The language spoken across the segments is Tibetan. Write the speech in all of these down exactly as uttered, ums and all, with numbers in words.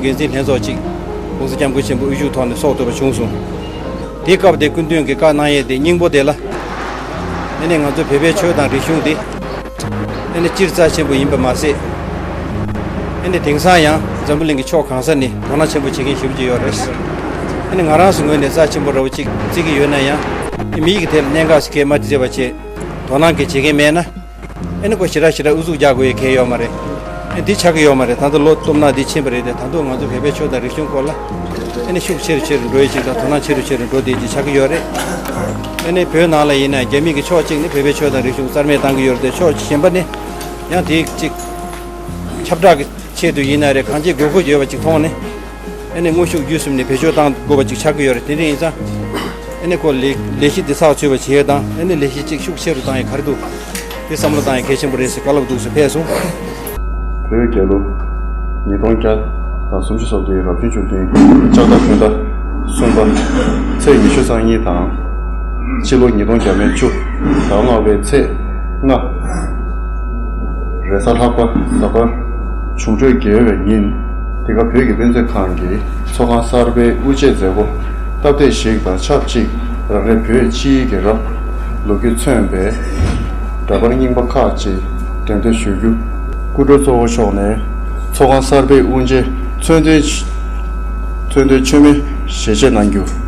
འགན་འཛིན་ལྷན་ཚོགས་གཅིག་༸གོང་ས་༸སྐྱབས་མགོན་ཆེན་པོ་དབུ་བཞུགས་ཐོག་ནས་ཚོགས་ཐུབ་པ་བྱུང་སོང་། དེའི་སྐབས་དེ་སྐུ་མདུན་གྱིས་བཀའ་གནང་ཡས་དེ་སྙིང་པོ་དེ་ལ། ཨེ་ནས་ང་ཚོ་བོད་པའི་ཆོས་དང་རིག་གཞུང་དེ། ཨེ་ནས་སྤྱིར་རྩ་ཆེན་པོ་ཡིན་པ་མ་ཟད། ཨེ་ནས་དེང་སང་ཡང་འཛམ་བུ་གླིང་གི་ཕྱོགས་གང་ས་ནས་དོ་སྣང་ཆེན་པོ་བྱེད་མཁན་ཞེ་པོ་ཅིག་ཡོད་རེད། ཨེ་ནས་ང་རང་ཚོའི་ངོས་ནས་རྩ་ཆེན་པོ་འདྲ་བོ་ཅིག་བརྩི་གི་ཡོད་ན་ཡང་། ཨེ་མི་ཡིག་གི་ཐད་ལ་གནད་འགག་ཟེར་མཁན་མ་བརྩི་བ་བྱས། དོ་སྣང་གི་བྱེད་མཁན་མེད་ན། ཨེ་ནི་ཁོ་ཞེ་དྲག་ཞེ་དྲག་ཨུ་ཚུགས་རྒྱག་དགོས་ཡ་གལ་ཡོད་མ་རེད། ཨེ་འདི་ཆགས་ཀྱི་ཡོད་མ་རེད། ད་ལྟ་ལོ་སྟོང་ཕྲག་འདི་ཕྱིན་པ་རེད་དེ། ད་དུང་ང་ཚོ་བོད་པའི་ཆོས་དང་རིག་གཞུང་སྐོར་ལ་ཨེ་ནི་ཤུགས་ཆེ་རུ་ཆེ་རུ་འགྲོ་ཡི་ཅིག་དང་། དོ་སྣང་ཆེ་རུ་ཆེ་རུ་འགྲོ་བསྡད་ཅིག་ཆགས་ཀྱི་ཡོད་རེད། ཨེ་ནི་བོད་ནང་ལ་ཡིན་ན་རྒྱ་མི་གི་ཕྱོགས་གཅིག་ནས་བོད་པའི་ཆོས་དང་རིག་གཞུང་རྩ་མེད་བཏང་གི་ཡོད་རེད་དེ། ཕྱོགས་གཞན་པ་ནས་ཡང་དེ་ཅིག་ཁྱབ་བསྒྲགས་ཀྱི་ཆེད་དུ་ཡིན་ན་རེད། གང་ཅིའི་དགོས་མཁོ་ཡོད་པ་ཅིག་མཐོང་ནས། ཨེ་ནས་དངོས་ཤུགས་བརྒྱུད་གསུམ་ནས་བེད་སྤྱོད་བཏང་དགོས་པ་ཅིག་ཆགས་ཀྱི་ཡོད་རེད། དེ་འདྲ་ཡིན་ཙང་། ཨེ་ནས་ཁོ་ལས་ལས་གཞི་འདི་ཚགས་ཚུད་པ་བྱེད་ཡས་དང་། ཨེ་ནས་ལས་གཞི་གཅིག་ཤུགས་ཆེ་རུ་བཏང་ཡས་ག་རེ་འདུག་དེ་བསམ་བློ་བཏང་ཡས་གལ་ཆེན་པོ་རེད་ཟེར་བཀའ་སློབ་འདུག་ཟེར་ཕེབས་སོང་། བོད་རྒྱལ་ལོ་ཉིས་སྟོང་བརྒྱ་དང་སུམ་ཅུ་སོ་བདུན་རབ་བྱུང་བཅུ་བདུན་ལྕགས་ཟླ་བདུན་ཟླ་གསུམ་པ་ཚེས་ཉི་ཤུ་རྩ་གཉིས་དང་། སྤྱི་ལོ་ཉིས་སྟོང་བརྒྱ་མེད་བཅུ་ཟླ་ལྔ་པའི་ཚེས་ལྔ། རེས་གཟའ་ལྷག་པ་གཟའ་སྤེན་པ་འབྱུང་འཕྲོད་དགེ་བའི་ཉིན། འདི་ག་བོད་ཀྱི་དཔེ་མཛོད་ཁང་གི་ཚོགས་ཁང་གསར་པའི་དབུ་འབྱེད་མཛད་སྒོ་སྟབས་བདེ་ཞིག་དང་ཆབས་ཅིག་རང་རེ་བོད་སྤྱིའི་གི་རབ་ལོ་རྒྱུས་མཚོན་པའི་འདྲ་པར་རྙིང་པ་ཁག་ཅིག་འགྲེམས་སྟོན་ཞུ་རྒྱུ། སྐུ་མགྲོན་གཙོ་བོ་མཆོག་ནས་ཚོགས་ཁང་གསར་པའི་དབུ་འབྱེད་མཚོན་དོན་མཚོན་དོན་མཆོད་མེ་ཞལ་འབྱེད་གནང་རྒྱུ།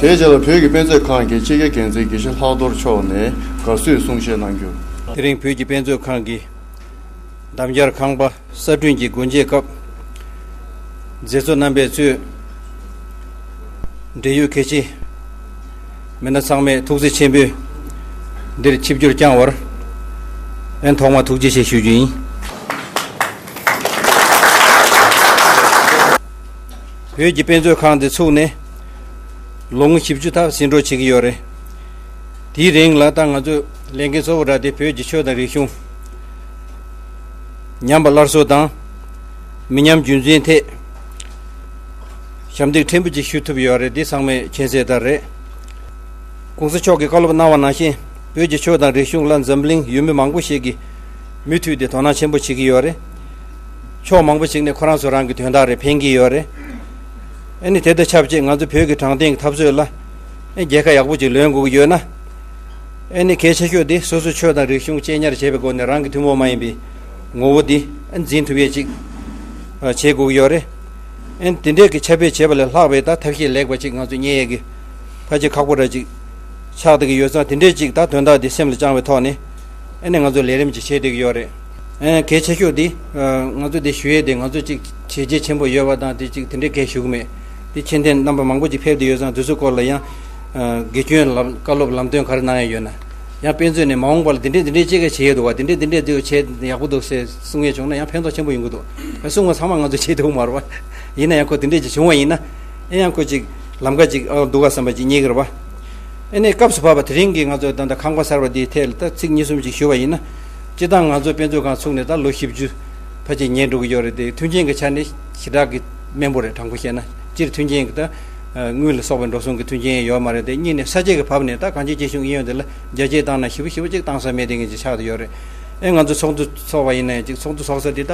དེའི་རྗེས་ལ་བོད་ཀྱི་དཔེ་མཛོད་ཁང་གི་སྤྱི་ཁྱབ་འགན་འཛིན་དགེ་བཤེས་ལྷག་རྡོར་མཆོག་ནས་དགའ་བསུའི་གསུང་བཤད་གནང་རྒྱུ། དེ་རིང་བོད་ཀྱི་དཔེ་མཛོད་ཁང་གི་འདམ་རྒྱལ་ཁང་པ་གསར་སྐྲུན་གྱི་སྒོ་འབྱེད་སྐབས། མཛད་གཙོ་རྣམ་པས་གཙོས་འབྲེལ་ཡོད་གལ་ཆེ་མི་སྣ་ཚང་མས་ཐུགས་བརྩེ་ཆེན་པོས་འདིར་ཆིབས་བསྒྱུར་བསྐྱངས་པར་ཨན་ཐོག་མར་ཐུགས་རྗེ་ཆེ་ཞུ་རྒྱུ་ཡིན། བོད་ཀྱི་དཔེ་མཛོད་ཁང་འདི་ཚུགས་ནས་ལོ་ངོ་བཞི་བཅུ་ལྷག་ཟིན་འགྲོ་བྱེད་ཀྱི་ཡོད་རེད། དེའི་རིང་ལ་ད་ང་ཚོས་ལས་འགན་གཙོ་བོ་ར་དེ་བོད་ཀྱི་ཆོས་དང་རིག་གཞུང་ཉམས་པ་སླར་གསོ་དང་། མི་ཉམས་རྒྱུན་འཛིན་ཐད་ཞབས་འདེགས་ཕྲན་བུ་ཅིག་ཞུ་ཐུབ་ཡོད་རེད། འདི་ཚང་མས་མཁྱེན་གསལ་ལྟར་རེད། ༸གོང་ས་མཆོག་གིས་བཀའ་སློབ་གནང་བ་ནང་བཞིན་བོད་ཀྱི་ཆོས་དང་རིག་གཞུང་ལ་འཛམ་གླིང་ཡུལ་མི་མང་པོ་ཞིག་གིས་མུ་མཐུད་དེ་དོ་སྣང་ཆེན་པོ་བྱེད་ཀྱི་ཡོད་རེད། ཕྱོགས་མང་པོ་ཞིག་ནས་ཁོ་རང་ཚོ་རང་གི་དོན་དག་རེ་ཕན་གྱི་ཡོད་རེད། ཨ་ནི་དེ་དང་ཆབས་ཅིག་ང་ཚོ་བོད་ཀྱི་དྲང་བདེན་གྱི་འཐབ་རྩོད་ལ་ཨ་རྒྱལ་ཁ་ཡག་པོ་ཅིག་ལོན་དགོས་ཀྱི་ཡོད་ན། ཨ་ནི་གལ་ཆེ་ཤོས་དེ་སོ་སོའི་ཆོས་དང་རིག་གཞུང་གཅེས་ཉར་བྱེད་པའི་སྒོ་ནས་རང་གི་ཐུན་མོང་མ་ཡིན་པའི་ངོ་བོ་འདི་ཨ་འཛིན་ཐུབ་ཡས་ཅིག་བྱེད་དགོས་ཀྱི་ཡོད་རེད། ཨ་ནི་དེ་འདྲས་ཀྱི་ཁྱབ་སྤེལ་བྱེད་པ་ལས་ལྷག་པའི་ད་ཐབས་ཤེས་ལེགས་པ་ཅིག་ང་ཚོས་རྙེད་ཡས་ཀྱི་ཕལ་ཆེར་ཁག་པོ་ར་ཅིག་ཆགས་བསྡད་ཀྱི་ཡོད་ཙང་། དེ་འདྲས་ཅིག་ད་དོན་དག་འདི་སེམས་ལ་བཅངས་པའི་ཐོག་ནས་ཨ་ནི་ང་ཚོས་ལས་རིམ་ཅིག་བྱེད་བསྡད་ཀྱི་ཡོད་རེད། ཨ་གལ་ཆེ་ཤོས་འདི་ང་ཚོས་འདི་ཞུ་ཡས་དེ་ང་ཚོ་ཅིག་བྱས་རྗེས་ཆེན་པོ་ཡོད་པ་དང་དེ་ཅིག་དེ་འདྲས་གས་ཞུ་གི་མེད། དེ་མཁྱེན་ལྡན་རྣམ་པ་མང་པོ་ཅིག་ཕེབས་བསྡད་ཡོད་ཙང་དེ་ཚོའི་སྐོར་ལ་ཡང་དགེ་སྐྱོན་ལམ་བཀའ་སློབ་ལམ་སྟོན་ག་རེ་གནང་ཡས་ཡོད་ན། ཡང་དཔེ་མཛོད་ནས་མ་འོངས་པ་ལ་འདི་འདྲས་འདི་འདྲས་ཅིག་ག་བྱེད་ཡས་འདུག་བ། འདི་འདྲས་འདི་འདྲས་འདི་བྱས་ཡག་པོ་འདུག་ཟེར་གསུང་ཡས་བྱུང་ན་ཡང་ཕན་ཐོགས་ཆེན་པོ་ཡོང་གི་འདུག། གསུང་བ་ཚང་མ་ང་ཚོས་བྱེད་ཐུབ་མ་རེད་བ། ཡིན་ན་ཡང་ཁོ་འདི་འདྲས་ཅིག་བྱུང་བ་ཡིན་ན། ཨེ་ཡང་ཁོ་ཅིག་ལམ་ཁ་ཅིག་ཨ་འདུག་ག་བསམ་པ་ཅིག་རྙེད་ཀྱི་རེད་བ། ཨེ་ནས་སྐབས་སུ་བབས་པ་དེ་རིང་གི་ང་ཚོ་ད་ལྟ་ཁང་པ་གསར་པ་འདིའི་ཐད་ལ་ད་ཚིག་གཉིས་གསུམ་ཅིག་ཞུ་བ་ཡིན་ན། སྤྱིར་བཏང་ང་ཚོ་དཔེ་མཛོད་ཁང་ཚུགས་ནས་ད་ལོ་བཞི་བཅུ་ཕལ་ཆེར་ཉལ་འགྲོ་གི་ཡོད་རེད་དེ། མཐུན་རྐྱེན་གྱི་ཆ་ནས་ཞེ་དྲག་གི་དམན་པོ་རེད། དྲང་པོ་བཤད་ན་སྤྱིར་མཐུན་རྐྱེན་གྱི་ད་ དངུལ་ལ་སོགས་པའི་འགྲོ་སོང་གི་མཐུན་རྐྱེན་ཡོད་མ་རེད་དེ། གཉིས་ནས་ས་དཔྱད་ཀྱི་བབ་ནས་ད་གངས་ཅན་སྐྱིད་གཤོངས་གཡས་གཡོན་དེ་ལ་རྒྱ་སྐྱེད་བཏང་ན་ཞེ་པོ་ཞེ་པོ་ཅིག་བཏང་ས་མེད་དེ་ངེས་ཅིག་ཆགས་བསྡད་ཡོད་རེད། ཨེ་ང་ཚོ་ཚོགས་འདུ་ཚོགས་པ་ཡིན་ན་ཡང་ཅིག་ཚོགས་འདུ་ཚོགས་ས་དེ་ད་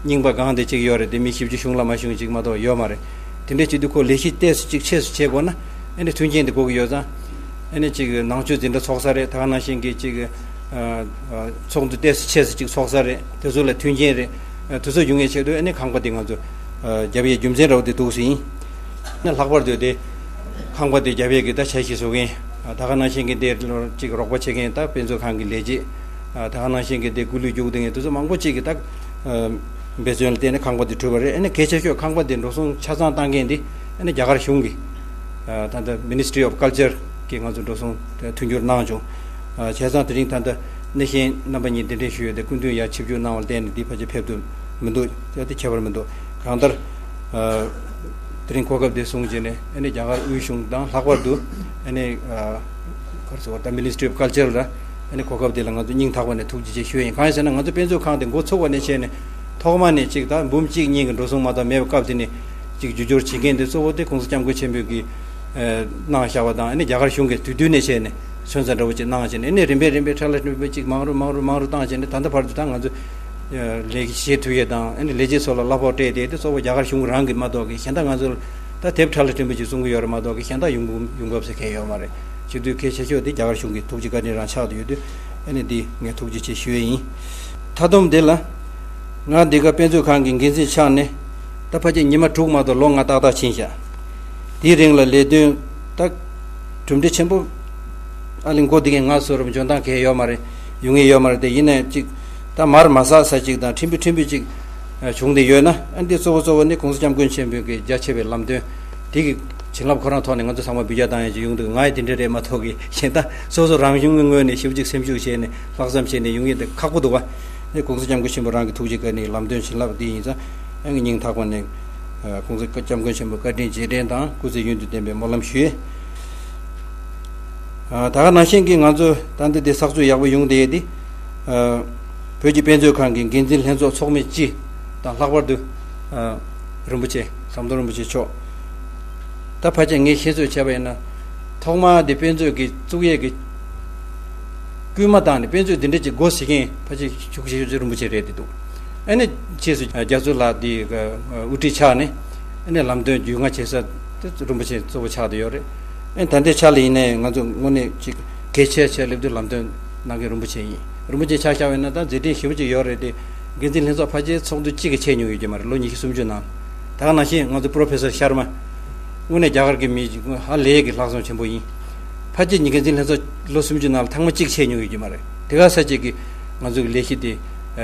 རྙིང་པ་གང་དེ་ཅིག་ཡོད་རེད་དེ། མི་བཞི་བཅུ་གཞུང་ལ་མ་ཞུགས་ཅིག་མ་གཏོགས་ཡོད་མ་རེད། དེ་འདྲ་བྱེད་དུས་ཁོ་ལས་གཞི་ཏོག་ཙམ་ཅིག་ཆེ་སུ་བྱེད་དགོས་ན་ཨེ་ནི་མཐུན་རྐྱེན་དེ་དགོས་ཀྱི་ཡོད་ཙང་། ཨེ་ནི་ཅིག་ནང་ཆོས་འཛིན་གྲྭ་ཚོགས་ས་རེད། ད་ག་ནང་བཞིན་གྱི་ཅིག་ཚོགས་འདུ་ཏོག་ཙམ་ཆེ་སུ་ཅིག་ཚོགས་ས་རེད། དེ་ཚོ་ལ་མཐུན་རྐྱེན་རེད། དེ་ཚོ་ཡོང་ཡས་ཆེད་དུ་ཨེ་ནི་ཁང་པ་དེ་ང་ཚོ་རྒྱབ་ཡས་རྒྱུ་མཚན་འདྲ་བོ་དེ་འདུག་སེ་ཡིན། ཨེ་ལྷག་པར་དུ་དེ་ཁང་པ་དེ་རྒྱབ་ཡས་ཀྱི་ད་འཆར་གཞི་བཟོ་མཁན། ད་ག་ནང་བཞིན་གྱི་དེ་ཅིག་རོགས་པ་བྱེད་མཁན་ད་དཔེ་མཛོད་ཁང་གི་ལས་བྱེད། ད་ག་ནང་བཞིན་གྱི་དེ་སྐུ་ལུས་རྒྱུགས་དེ་ངས་དེ་ཚོ་མང་པོ་ཅིག་གི་ད་འབད་བརྩོན་ལ་བརྟེན་ནས་ཁང་པ་དེ་གྲུབ་པ་རེད། ཨ་ནི་གལ་ཆེ་ཤོས་ཁང་པ་དེ་འགྲོ་སོང་ཆ་ཚང་བཏང་མཁན་དེ་ཨ་ནི་རྒྱ་གར་གཞུང་གི་ད་ལྟ་Ministry of Culture གིས་ང་ཚོ་འགྲོ་སོང་མཐུན་འགྱུར་གནང་བྱུང་། བྱས་ཙང་དེ་རིང་ད་ལྟ་སྣེ་ཤན་རྣམ་པ་གཉིས་གདན་འདྲེན་ཞུས་ཡོད་དེ། སྐུ་མདུན་ཡར་ཆིབས་བསྒྱུར་གནང་བ་ལ་བརྟེན་ནས་འདི་ཕལ་ཆེར་ཕེབས་ཐུབ་མི་འདུག་དེ་ཁྱད་པར་མི་འདུག་གང་ལྟར། དེ་རིང་གོ་སྐབས་དེ་བཟུང་བྱས་ནས་ཨ་ནི་རྒྱ་གར་དབུས་གཞུང་དང་ལྷག་པར་དུ་ཨ་ནི་ག་རེ་ཟེར་བ་ད་Ministry of Culture ལ་ཨ་ནི་གོ་སྐབས་དེ་ལ་ང་ཚོ་སྙིང་ཐག་པ་ནས་ཐུགས་རྗེ་ཆེ་ཞུ་ཡིན། གང་ཡིན་ཟེར་ན་ང་ཚོ་དཔེ་མཛོད་ཁང་དེ་འགོ་ཚུགས་པ་ནས་བྱས་ནས་ཐོག་མ་ནས་ཅིག་ད་འབུམ་གཅིག་གཉིས་ཀྱི་འགྲོ་སོང་མ་གཏོགས་མེད་པའི་སྐབས་དེ་ནས་ཅིག་བསྒྱུར་བཅོས་བྱེད་མཁན་དེ་གཙོ་བོ་དེ་༸གོང་ས་༸སྐྱབས་མགོན་ཆེན་པོས་ཀྱིས་གནང་བཞག་པ་དང་། ཨ་ནི་རྒྱ་གར་གཞུང་གིས་དུས་བསྟུན་ནས་བྱས་ནས་ཚོད་ཟ་འདྲ་བོ་ཅིག་གནང་བྱས་ནས་ཨ་ནི་རིམ་པས་རིམ་པས་ཁྲ་ལ་ཁྲིམས་པ་ཅིག་མང་རུ་མང་རུ་མང་རུ་བཏང་བྱས་ནས་ད་ལྟ་བར་དུ་ད་ང་ཚོ་ལས་ཀྱི་བྱེད་ཐུབ་ཡས་དང་ཨ་ནི་ལས་བྱེད་ཚོ་ལ་གླ་ཕོགས་སྤྲད་དེ་དེ་གཙོ་བོ་རྒྱ་གར་གཞུང་རང་གིས་མ་གཏོགས་ཀྱི་གཞན་དག་ང་ཚོ་ལ་ད་དེབ་ཁྲ་ལ་ཁྲིམས་པ་ཅིག་གསུང་གི་ཡོད་རེད་མ་གཏོགས་ཀྱི་གཞན་དག་ཡོང་གི་ཡོང་གི་ཡོད་ས་གང་ཡོད་མ་རེད། བྱེད་དུས་གལ་ཆེ་ཤོས་དེ་རྒྱ་གར་གཞུང་གི་ཐུགས་རྗེ་བཀའ་དྲིན་རང་ཆགས་བསྡད་ཡོད་དུས་ཨ་ནི་འདི་ངས་ཐུགས་རྗེ་ཆེ་ཞུ་ཡས་ཡིན། མཐའ་སྡོམ་འདི་ལ། ང་འདི་ག་དཔེ་མཛོད་ཁང་གི་འགན་འཛིན་ཆགས་ནས་ད་ཕལ་ཆེར་ཉི་མ་དྲུག་མ་གཏོགས་ལོ་ལྔ་ཏག་ཏག་ཕྱིན་ཤག་དེའི་རིང་ལ་ལས་དོན་ད་གྲུབ་འབྲས་ཆེན་པོ་ཨ་ལས་འགོ་འདི་གའི་ང་བཟོ་རུ་འཇོན་ཐང་གང་ཡོད་མ་རེད། ཡོང་ངེས་ཡོད་མ་རེད་དེ། ཡིན་ནའི་ཅིག་ད་མར་མ་ཟག་ས་ཅིག་དང་ཕྲན་བུ་ཕྲན་བུ་ཅིག་བྱུང་བསྡད་ཡོད་ན་ཨ་འདི་གཙོ་བོ་གཙོ་བོ་ནི་༸གོང་ས་༸སྐྱབས་མགོན་ཆེན་པོའི་གི་རྒྱ་ཆེ་བའི་ལམ་སྟོན་དེ་གི་བྱིན་རླབས་ཁོ་རང་ཐོག་ནས་ང་ཚོ་ཚང་མ་འབུལ་རྒྱག་བཏང་ཡས་ཅིག་ཡོང་འདུག་ང་ཡི་དེ་འདྲ་རེད་མ་གཏོགས་གི་གཞན་དག་སོ་སོ་རང་གཞུང་གི་ངོས་ནས་ཞེ་པོ་ཅིག་སེམས་ཤུགས་བྱས་ནས་ལྷག་བསམ་བྱས་ནས་ཡོང་ཡས་དེ་ཁག་པོ་འདུག་བ། ཨ་ནི་༸གོང་ས་༸སྐྱབས་མགོན་ཆེན་པོ་རང་གི་ཐུགས་རྗེ་བཀའ་དྲིན་ལམ་སྟོན་བྱིན་རླབས་འདི་ཡིན་ཙང་ཨ་ནི་སྙིང་ཐག་པ་ནས་༸གོང་ས་༸སྐྱབས་མགོན་ཆེན་པོ་བཀའ་དྲིན་རྗེས་དྲན་དང་སྐུ་ཚེ་ཡུན་དུ་བརྟན་པའི་སྨོན་ལམ་ཞུ། ད་ག་ནང་བཞིན་གྱི་ང་ཚོ་ད་འདི་འདི་གསར་འཛུགས་ཡག་པོ་ཡོང་བསྡད་ཡས་འདི། བོད་ཀྱི་དཔེ་མཛོད་ཁང་གི་འགན་འཛིན་ལྷན་ཚོགས་ཚོགས་མི་སྤྱི་དང་ལྷག་པར་དུ་རིན་པོ་ཆེ་ཟམ་གདོང་རིན་པོ་ཆེ་མཆོག་ད་ཕལ་ཆེར་ངས་ཤེས་ཚོད་བྱས་པ་ཡིན་ན་ཐོག་མར་འདི་དཔེ་མཛོད་ཀྱི་བཙུགས་ཡས་ཀྱི་སྐུལ་མ་བཏང་ནས་དཔེ་མཛོད་འདི་འདྲ་ཅིག་སྒོ་ཕྱེ་མཁན་ཕལ་ཆེར་ཤུགས་ཆེ་ཤོས་ཅིག་རིན་པོ་ཆེ་རེད་འདི་འདུག་ཨ་ནི་ཕྱིས་སུ་རྒྱ་མཚོ་ལགས་འདི་དབུ་ཁྲིད་ཆགས་ནས་ཨ་ནི་ལམ་སྟོན་བརྒྱུད་མངགས་བྱེད་ས་དེ་རིན་པོ་ཆེ་གཙོ་བོ་ཆགས་བསྡད་ཡོད་རེད། ཨ་ནི་ད་ལྟའི་ཆ་ལ་ཡིན་ནའི་ང་ཚོ་དངོས་གནས་ཅིག་གལ་ཆེ་ཆེ་སླེབས་དུས་ལམ་སྟོན་གནང་མཁན་རིན་པོ་ཆེ་ཡིན། རིན་པོ་ཆེ་ཆ་བཞག་པ་ཡིན་ན་ད་མཛད་འཕྲིན་ཞེ་པོ་ཅིག་ཡོད་རེད་དེ། འགན་འཛིན་ལྷན་ཚོགས་ཕལ་ཆེར་ཚོགས་འདུ་གཅིག་གི་ཆད་མྱོང་ཡོད་ཀྱི་མ་རེད། ལོ་ཉི་ཤུ་སུམ་ཅུ་ནང་། ད་ག་ནང་བཞིན་ང་ཚོ་Professor Sharma། དངོས་གནས་རྒྱ་གར་གྱི་མི་ཧ་ལས་ཀྱི་ལྷག་བསམ་ཆེན་པོ་ཡིན། ཕལ་ཆེར་ཉིན་འགན་འཛིན་ལྷན་ཚོགས་ལོ་སུམ་ཅུ་ནང་ལ་ཐེངས་མ་གཅིག་ཆད་མྱོང་ཡོད་ཀྱི་མ་རེད། དེ་ག་ས་ཅིག་གིས་ང་ཚོ་གི་ལས་གཞི་དེ་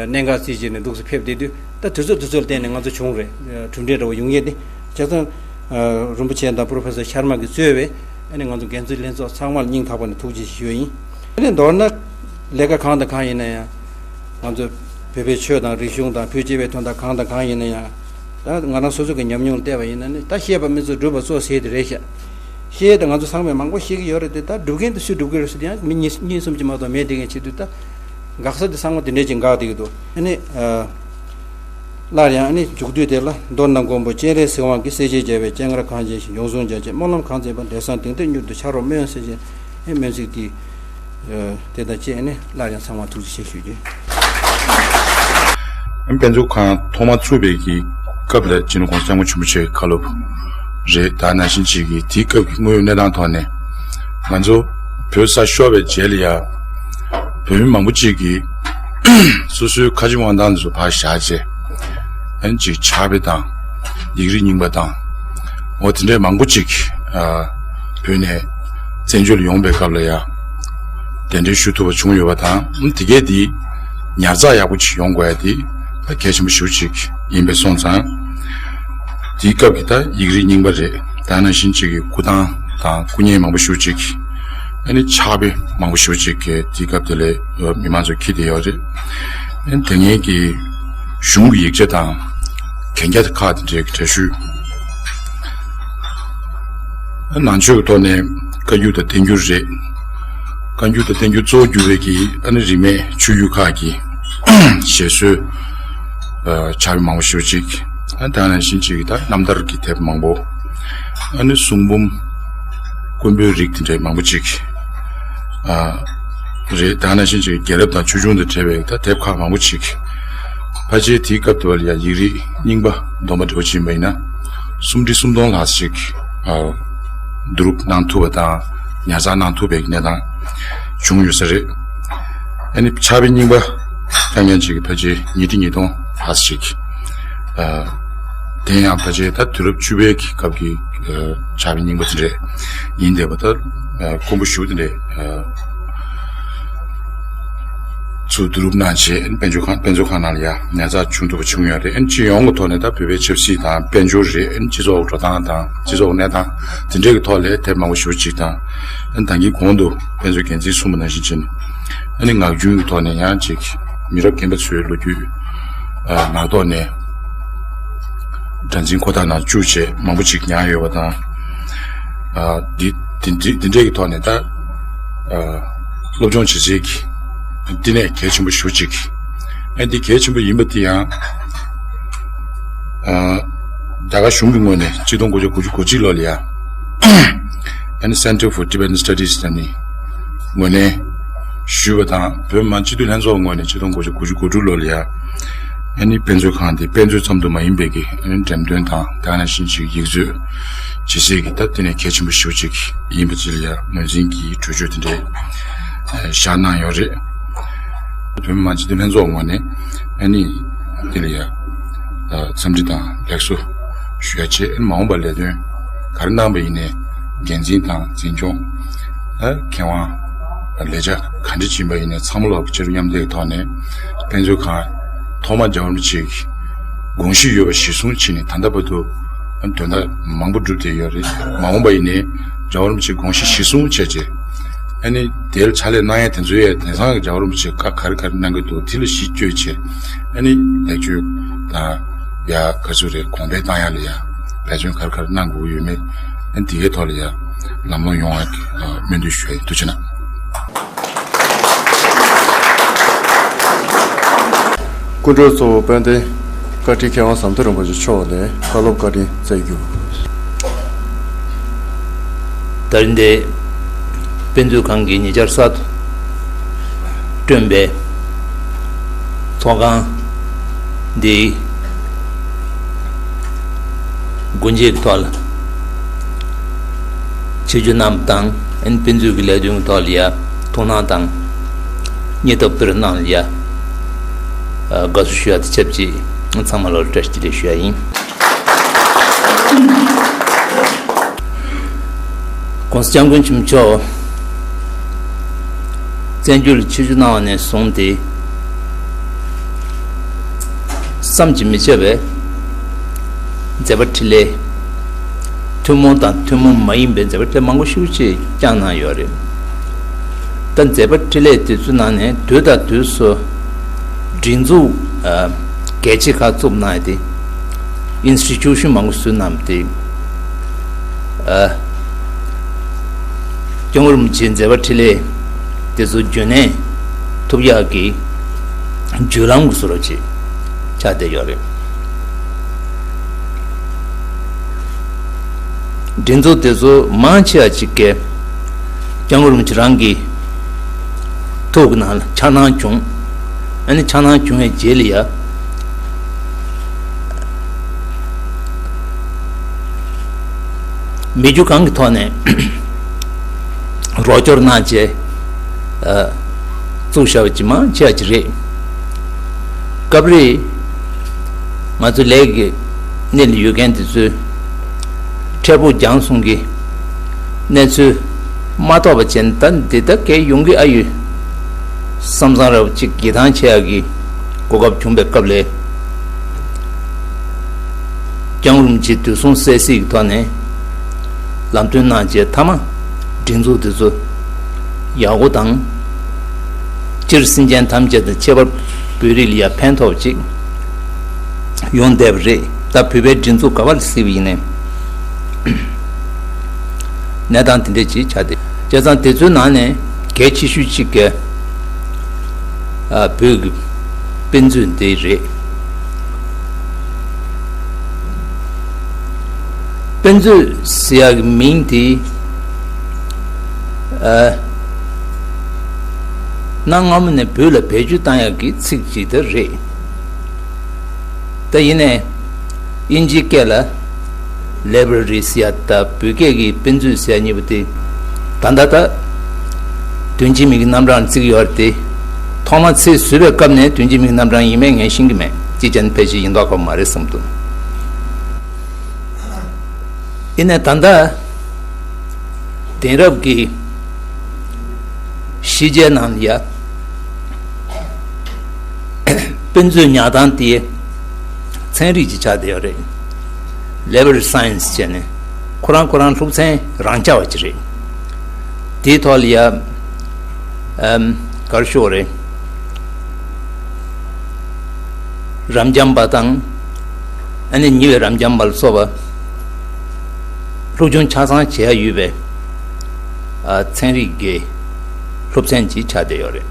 གནད་འགག་རྩིས་བྱས་ནས་འདུག་སེ་ཕེབས་བསྡད་དུས་ད་དུས་ཚོད་དུས་ཚོད་ལ་བརྟེན་ནས་ང་ཚོ་བྱུང་རེད། གྲུབ་འབྲས་འདྲ་བོ་ཡོང་ཡས་དེ། བྱས་ཙང་རིན་པོ་ཆེ་དང་Professor Sharma གིས་གཙོས་པའི་ཨ་ནི་ང་ཚོ་འགན་འཛིན་ལྷན་ཚོགས་ཚང་མར་སྙིང་ཐག་པ་ནས་ཐུགས་རྗེ་ཆེ་ཞུ་ཡ་ཡིན། ཨ་ནི་མདོར་ན་ལས་ཀ་གང་དང་གང་ཡིན་ན་ཡང་ང་ཚོ་བོད་པའི་ཆོས་དང་རིག་གཞུང་དང་བོད་སྤྱི་པའི་དོན་དག་གང་དང་གང་ཡིན་ན་ཡང་། ད་ང་རང་སོ་སོ་གི་ཉམས་མྱོང་ལ་བལྟས་པ་ཡིན་ན་ནི་ད་ཤེས་པ་མི་ཚོ་སྒྲུབ་པ་གཙོ་ཟེར་དེ་རེད་ཤག་ཤེས་དེ་ང་ཚོ་ཚང་མས་མང་པོ་ཤེས་ཀྱི་ཡོད་རེད་དེ། ད་སྒྲུབ་མཁན་དེ་སུས་སྒྲུབ་ཀྱི་རེད་ཟེར་དེ་ཡང་མི་གཉིས་གཉིས་གསུམ་གྱིས་མ་གཏོགས་མེད་དེ་ངས་བྱེད་དུས་ད་འགག་ས་དེ་ཚང་མ་དེ་འདྲས་ཀྱི་འགག་བསྡད་ཀྱི་འདུག་ཨ་ནི་སླར་ཡང་ཨ་ནི་མཇུག་བསྡུས་དེ་ལ། མདོར་ན་མགོན་པོ་སྤྱན་རས་གཟིགས་དབང་གིས། སྲས་བཅས་རྒྱལ་བའི་སྤྱན་སྔར་གངས་ཅན་ཞིང་། ཡོངས་བཟུང་རྒྱ་ཆེའི་སྨོན་ལམ་གང་མཛད་པ། འབྲས་བཟང་དེང་འདིར་མྱུར་དུ་འཆར་བར་སྨོན་ཟེར་བཞིན། ཨེ་སྨོན་ཚིག་འདི་དེ་དང་བཅས་ནས་སླར་ཡང་ཚང་མར་ཐུགས་རྗེ་ཆེ་ཞུ་རྒྱུ། དཔེ་མཛོད་ཁང་ཐོག་མ་བཙུགས་པའི་གི་སྐབས་ལ་སྤྱི་ནོར་༸གོང་ས་༸སྐྱབས་མགོན་ཆེན་པོ་མཆོག་གི་བཀའ་སློབ་རེད། ད་ནང་བཞིན་ཅིག་གི་དེའི་སྐབས་ཀྱི་དངོས་ཡོད་གནས་སྟངས་ཐོག་ནས་ང་ཚོ་བོད་ས་ཤོར་བའི་རྗེས་ལ་ཡ་བོད་མི་མང་པོ་ཅིག་གིས་སོ་སོའི་ཁ་རྗེ་དབང་ཐང་དེ་ཚོ་ཕར་བཞག་བྱས་ཨ་ནི་ཅིག་ཕྱག་དཔེ་དང་ཡིག་རིགས་རྙིང་པ་དང་འོ་དེ་འདྲའི་མང་པོ་ཅིག་ཨ་བོད་ནས་བཙན་བྱོལ་ལ་ཡོང་པའི་སྐབས་ལ་ཡ་གདན་འདྲེན་ཞུ་ཐུབ་པ་བྱུང་ཡོད་པ་དང་། ཨ་དེ་གས་དེ་ཉར་ཚགས་ཡག་པོ་ཅིག་ཡོང་དགོས་ཡ་དེ་ད་གལ་ཆེན་པོ་ཞེ་པོ་ཅིག་ཡིན་པས་སོང་ཙང་། དེའི་སྐབས་ཀྱི་ད་ཡིག་རིགས་རྙིང་པ་རེད། ད་ནང་བཞིན་ཅིག་གི་སྐུ་ཐང་དང་སྐུ་བརྙན་མང་པོ་ཞེ་པོ་ཅིག་ཨ་ནི་ཕྱག་དཔེ་མང་པོ་ཞེ་པོ་ཅིག་གི་དེའི་སྐབས་དེ་ལ་མི་མང་ཚོ་འཁྱེར་བསྡད་ཡོད་རེད། ཨ་ནི་དེ་སྔའི་གི་གཞུང་གི་ཡིག་ཆ་དང་གན་རྒྱ་ཁག་དེ་འདྲའི་གི་འདྲ་ཞུ། ཨ་ནང་ཆོས་ཀྱི་ཐོག་ནས་བཀའ་འགྱུར་དང་བསྟན་འགྱུར་རེད། བཀའ་འགྱུར་དང་བསྟན་འགྱུར་གཙོ་བོ་གྱུར་པའི་གི་ཨ་ནི་རིས་མེད་ཆོས་བརྒྱུད་ཁག་གི་ཞལ་སྲོལ་ཨ་ཕྱག་དཔེ་མང་པོ་ཞེ་པོ་ཅིག་ཨ་ད་ནང་བཞིན་ཅིག་གི་ད་རྣམ་ཐར་གྱི་དེབ་མང་པོ། ཨ་ནི་གསུང་འབུམ། དཀོན་པོའི་རིགས་དེ་འདྲའི་མང་པོ་ཅིག་ཨ། རེད། ད་ནང་བཞིན་ཅིག་རྒྱལ་རབས་དང་ཆོས་འབྱུང་དང་འབྲེལ་བའི་ད་དེབ་ཁག་མང་པོ་ཅིག་ཕལ་ཆེར་དེའི་སྐབས་དེ་བར་ཡང་ཡིག་རིགས་རྙིང་པ་སྡོམ་པ་འདྲ་བོ་ཕྱིན་པ་ཡིན་ན། སུམ་ཁྲི་སུམ་སྟོང་ལྷག་ཅིག་ཨ། བསྡུ་རུབ་གནང་ཐུབ་པ་དང་ཉར་ཚགས་གནང་ཐུབ་པའི་གནས་སྟངས་བྱུང་ཡོད་ས་རེད། ཨ་ནི་ཕྱག་དཔེ་རྙིང་པ་རྐྱང་རྐྱང་ཅིག་ཕལ་ཆེར་ཉིས་ཁྲི་ཉིས་སྟོང་ལྷག་ཅིག་ཨ། དེ་ཡང་ཕལ་ཆེར་ད་དུས་རབས་བཅུ་པའི་གི་སྐབས་ཀྱི་ཨ། ཕྱག་དཔེ་རྙིང་པ་དེ་འདྲས་ཡིན་བསྡད་པ། ད་ཨ། དཀོན་པོ་ཞེ་པོ་དེ་འདྲས་ཨ། ཚུར་བསྡུ་རུབ་གནང་བྱས། དཔེ་མཛོད་ཁང་དཔེ་མཛོད་ཁང་ནང་ལ་ཡང་ཉར་ཚགས་བྱུང་ཐུབ་པ་བྱུང་ཡོད་རེད། ཨ་ནི་སྤྱི་ཡོངས་ཀྱི་ཐོག་ནས་ད་བོད་པའི་ཆབ་སྲིད་དང་དཔལ་འབྱོར་རེད། ཨ་ནི་སྤྱི་ཚོགས་འགྲོ་སྟངས་དང་སྤྱི་ཚོགས་གནས་སྟངས་དེ་འདྲས་ཀྱི་ཐོག་ལ་དེབ་མང་པོ་ཞེ་པོ་ཅིག་དང་། ཨ་ནི་ད་གིན་གོང་དུ་དཔེ་མཛོད་འགན་འཛིན་གསུངས་པ་ནང་བཞིན་བྱས་ནས། ཨ་ནི་ངག་རྒྱུན་གྱི་ཐོག་ནས་ཡང་ཅིག་མི་རབས་རྒན་པ་ཚོའི་ལོ་རྒྱུས་ཨ། ངག་ཐོག་ནས་སྒྲ་འཛིན་ཁོ་ཐག་ནང་བཅུག་བྱས་མང་པོ་ཅིག་ཉར་ཡོད་པ་དང་། ཨ། འདི་འདི་འདི་འདི་འདྲས་ཀྱི་ཐོག་ནས་ད་ཨ། སློབ་སྦྱོང་བྱེད་སའི་གི་བསྟི་གནས་གལ་ཆེན་པོ་ཞེ་པོ་ཅིག་ཨ། འདི་གལ་ཆེན་པོ་ཡིན་པ་དེ་ཡང་ཨ། རྒྱ་གར་གཞུང་གི་ངོས་ནས་ཆིག་སྟོང་དགུ་བརྒྱ་དགུ་བཅུ་གོ་གཅིག་ལོ་ལ་ཡ། ཨ་ནི་Center for Tibetan Studies ཨ་ནི་ངོས་ནས་ཞུས་པ་དང་། བོད་མི་མང་སྤྱི་འཐུས་ལྷན་ཚོགས་ངོས་ནས་ཆིག་སྟོང་དགུ་བརྒྱ་དགུ་བཅུ་གོ་དྲུག་ལོ་ལ་ཡ། ཨ་ནི་དཔེ་མཛོད་ཁང་དེ་དཔེ་མཛོད་ཙམ་དུ་མ་ཡིན་པའི་གི་ཨ་ནི་འགྲེམས་སྟོན་དང་། དེ་ག་ནང་བཞིན་ཅིག་ཡིག་མཛོད་བྱེད་སའི་གི་ད་དེ་ནས་གལ་ཆེན་པོ་ཞེ་པོ་ཅིག་ཡིན་པ་ཅིག་ལ་ཡ་ངོས་འཛིན་གྱི་གྲོས་ཆོད་དེ་འདྲའི་བཞག་གནང་ཡོད་རེད། བོད་མི་མང་སྤྱི་འཐུས་ལྷན་ཚོགས་ངོས་ནས་ཨ་ནི་དེ་ལ་ཡ་འཚམས་འདྲི་དང་ལེགས་སོ་ཞུ་ཡ་བྱས། ཨ་ནི་མ་འོངས་པར་ལས་དོན་ག་རེ་གནང་པ་ཡིན་ནའི་འགན་འཛིན་དང་འཛིན་སྐྱོང་། ཨ། མཁས་དབང་ལས་བྱ་ག་འདྲ་ཕྱིན་པ་ཡིན་ནའི་ཚང་མ་ལོག་གི་ཕྱི་རུ་མཉམ་འདེགས་ཐོག་ནས་དཔེ་མཛོད་ཁང་ཐོག་མ་རྒྱལ་བ་རིན་པོ་ཆེ་གི་དགོངས་གཞི་ཡོད་པ་གཞིར་བཟུང་བྱས་ནས་ད་ལྟ་བར་དུ་དོན་དག་མང་པོ་བསྒྲུབས་བསྡད་ཡོད་རེད། མ་འོངས་པ་ཡིན་ནའི་རྒྱལ་བ་རིན་པོ་ཆེའི་དགོངས་གཞི་གཞིར་བཟུང་བྱས་རྗེས། ཨ་ནི་དེར་ཕྱག་ལས་གནང་ཡ་དེ་ཚོའི་ཡ་དེང་སང་གི་རྒྱལ་བ་རིན་པོ་ཆེས་བཀའ་ག་རེ་ག་རེ་གནང་གི་འདུག་དེ་ལ་གཞི་བཅོལ་བྱས། ཨ་ནི་ལེགས་བཅོས་དང་ཡ་ག་ཚོད་རེད། གོང་འཕེལ་བཏང་ཡ་ལ་ཡ་འབད་བརྩོན་ག་རེ་ག་རེ་གནང་དགོས་ཀྱི་ཡོད་མེད། ཨ་ནི་དེ་གའི་ཐོག་ལ་ཡ་ལམ་ལྷོང་ཡོང་བ་སྨོན་འདུན་ཞུ་ཡ་ཡིན། ཐུགས་རྗེ་གནང་། སྐུ་མགྲོན་གཙོ་བོ་དཔལ་ལྡན་བཀའ་ཁྲི་མཁས་དབང་ཟམ་གདོང་རིན་པོ་ཆེ་མཆོག་ནས་བཀའ་སློབ་བཀའ་དྲིན་སྩལ་རྒྱུ། ད་རིང་འདིར་དཔེ་མཛོད་ཁང་གིས་ཉེ་ཆར་གསར་དུ་བསྐྲུན་པའི་ཚོགས་ཁང་འདིའི་སྒོ་འབྱེད་ཀྱི་ཐོག་ལ་ཆིབས་བསྒྱུར་གནང་བ་དང་། ཨ་ནི་དཔེ་མཛོད་ཀྱི་ལས་དོན་གྱི་ཐོག་ལ་ཡ་ཐུགས་སྣང་དང་སྙིང་སྟོབས་སྤེལ་རོགས་གནང་ལ་ཡ་དགའ་བསུ་ཞུ་ཡ་དང་ཆབས་ཅིག་ཚང་མ་ལ་བཀྲ་ཤིས་བདེ་ལེགས་ཞུ་ཡ་ཡིན། ༸གོང་ས་༸སྐྱབས་མགོན་ཆེན་པོ་མཆོག་བཙན་བྱོལ་ལ་ཆིབས་བསྒྱུར་གནང་བ་ནས་བཟུང་སྟེ། བསམ་གྱིས་མི་ཁྱབ་པའི་མཛད་པ་འཕྲིན་ལས། ཐུན་མོང་དང་ཐུན་མོང་མ་ཡིན་པའི་མཛད་པ་འཕྲིན་ལས་མང་པོ་ཞེ་པོ་ཅིག་བསྐྱངས་གནང་ཡོད་རེད། ད་མཛད་པ་འཕྲིན་ལས་དེ་ཚོའི་ནང་ནས་དུས་དང་དུས་སུ་སྒྲིག་འཛུགས་ཨ་གལ་ཆེ་ཁག་བཙུགས་གནང་ཡ་དེ། ཨིན་སི་ཊི་ཊུ་ཤན་མང་པོ་བཟོས་གནང་བ་དེ། ཨ། སྐྱབས་མགོན་རིན་པོ་ཆེའི་མཛད་པ་འཕྲིན་ལས་དེ་ཚོ་རྒྱུན་གནས་ཐུབ་ཡག་གི་བརྒྱུད་ལམ་གྱི་བཟོ་འདྲ་ཅིག་ཆགས་བསྡད་ཡོད་རེད། སྒྲིག་འཛུགས་དེ་ཚོ་མང་ཆེ་བ་ཅིག་གིས་སྐྱབས་མགོན་རིན་པོ་ཆེ་རང་གི་ཐུགས་ཀྱི་ནང་ལ་འཆར་སྣང་བྱུང་། ཨ་ནི་འཆར་སྣང་བྱུང་བའི་རྗེས་ལ་ཡ། མི་རྒྱུ་གང་གི་ཐོག་ནས་རོགས་སྐྱོར་གནང་བྱས་ཨ་བཙུགས་བཞག་པ་ཅིག་མང་ཆེ་བ་ཅིག་རེད། སྐབས་རེ་ང་ཚོ་ལས་ཀྱི་གནས་ལ་ཡོད་མཁན་དེ་ཚོས་འཕྲལ་ཕུགས་རྒྱང་སོང་གི་གནས་ཚུལ་མ་རྟོགས་པ་བྱས་ནས། ད་འདི་ལྟར་གས་ཡོང་གི་ཨ་ཡོད་བསམ་བསམ་འདྲ་བོ་ཅིག་བགྱིས་སྟངས་བྱེད་ཡག་གི་གོ་སྐབས་བྱུང་བའི་སྐབས་ལ། སྐྱབས་མགོན་རིན་པོ་ཆེའི་དུས་གསུང་གསལ་གཟིགས་ཀྱི་ཐོག་ནས་ལམ་སྟོན་གནང་རྗེས། མཐའ་མ་སྒྲིག་འཛུགས་དེ་ཚོ་ཡག་པོ་དང་། སྤྱིར་སེམས་ཅན་ཐམས་ཅད་དང་། ཁྱད་པར་བོད་རིགས་ལ་ཡང་ཕན་ཐོགས་ཅིག་ཡོང་བསྡད་པ་རེད། ད་བོད་པའི་སྒྲིག་འཛུགས་ག་པ་ལ་གཟིགས་པ་ཡིན་ནའི། གནས་སྟངས་དེ་འདྲ་ཅིག་ཆགས་ཏེ། བྱས་ཙང་དེ་ཚོའི་ནང་ནས་གལ་ཆེ་ཤོས་གཅིག་གི་ཨ་བོད་ཀྱི་དཔེ་མཛོད་འདི་རེད། དཔེ་མཛོད་ཟེར་ཡག་གི་མིང་དེ། ཨ། གནའ་སྔ་མོ་ནས་བོད་ལ་བེད་སྤྱོད་བཏང་ཡག་གི་ཚིག་ཅིག་དེ་རེད། ད་ཡིན་ནའི་དབྱིན་ཇིའི་སྐད་ལ་ལེ་བྷ་རེ་རི་ཟེར་ཡག་དང་བོད་སྐད་ཀྱི་དཔེ་མཛོད་ཟེར་ཡག་གཉིས་པོ་དེ། ད་ལྟ་ད་དོན་གཅིག་མིང་གི་རྣམ་གྲངས་བརྩི་གི་ཡོད་རེད་དེ། ཐོག་མ་ཚིག་བཟོས་པའི་སྐབས་ནས་དོན་གཅིག་མིང་གི་རྣམ་གྲངས་ཡིན་མིན་ངས་ཤེས་ཀྱི་མེད། ཅིག་བྱས་ན་ཕལ་ཆེར་ཡིན་མདོག་ཁ་པོ་མ་རེད་བསམ་འདུག་ཡིན་ནའི་ད་ལྟ་དེང་རབས་ཀྱི་ཤེས་བྱའི་ནང་ལ་ཡ་དཔེ་མཛོད་ཉར་སྟངས་དེ་ཚན་རིག་ཅིག་ཆགས་བསྡད་ཡོད་རེད། ལེ་བྷ་རེ་རི་སའེན་སི་བྱས་ནས་ཁོ་རང་ཁོ་རང་སློབ་ཚན་རང་རྐྱ་བ་ཅིག་རེད། དེའི་ཐོག་ལ་ཡ། ཨམ། ག་རེ་ཞུ་དགོས་རེད། རབ་འབྱམས་པ་དང་། ཨ་ནི་ཉེ་བའི་རབ་འབྱམས་པ་ལ་སོགས་པ། སློབ་སྦྱོང་ཆ་ཚང་བྱེད་ཡ་ཡོད་པའི། ཨ། ཚན་རིག་གི་སློབ་ཚན་ཅིག་ཆགས་བསྡད་ཡོད་རེད།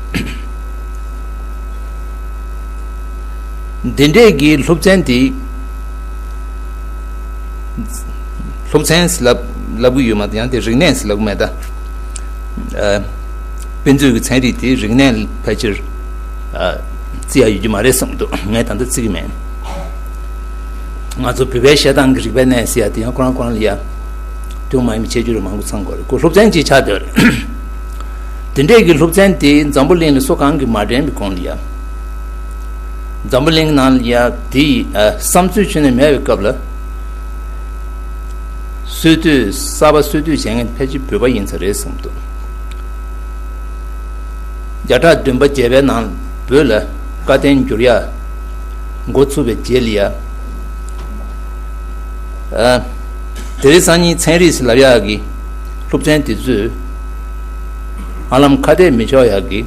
འདི་འདྲས་ཀྱི་སློབ་ཚན་དེ། སློབ་ཚན་ཟེར་ལབ་ལབ་གི་ཡོད་མ་རེད། ཡང་དེ་རིག་གནས་ཟེར་ལབ་གི་མེད་ད། ཨ། དཔེ་མཛོད་ཀྱི་ཚན་རིག་དེ་རིག་གནས་ཕལ་ཆེར། ཨ། བརྩི་ཡ་ཡོད་ཀྱི་མ་རེད་བསམ་འདུག་ངས་ད་ལྟ་བརྩི་གི་མེད། ང་ཚོ་བོད་པའི་བཤད་སྟངས་ཀྱི་རིག་པའི་གནས་ཟེར་ཡ་དེ་ཡང་ཁོ་རང་ཁོ་རང་ལ་ཡ། དོན་མ་ཡིན་པའི་ཁྱད་ཆོས་རིགས་མང་པོ་ཚང་དགོས་རེད། ཁོ་སློབ་ཚན་གཅིག་ཆགས་བསྡད་རེད། དེ་འདྲས་ཀྱི་སློབ་ཚན་དེ་འཛམ་བུ་གླིང་ལ་སུ་གང་གིས་མ་འགྲན་པའི་གོང་ལ་ཡ། འཛམ་བུ་གླིང་ནང་ལ་ཡ་དེ་ཡི། ཨ། བསམ་ཚུལ་ཁྱོན་ནས་མེད་པའི་སྐབས་ལ། སྲོལ་གཏོད་གསར་པ་སྲོལ་གཏོད་བྱེད་མཁན་ཕལ་ཆེར་བོད་པ་ཡིན་ས་རེད་བསམ་འདུག་བརྒྱ་ཕྲག་བདུན་པ་བརྒྱད་པའི་ནང་བོད་ལ་བཀའ་བསྟན་འགྱུར་ཡག་འགོ་ཚུགས་པའི་རྗེས་ལ་ཡ། ཨ། དེང་སང་ཉིན་ཚན་རིག་ཟེར་ལབ་ཡག་གི་སློབ་ཚན་དེ་ཚོས་ཧ་ལམ་ཁ་གཏད་མི་ཆོག་ཡག་གི།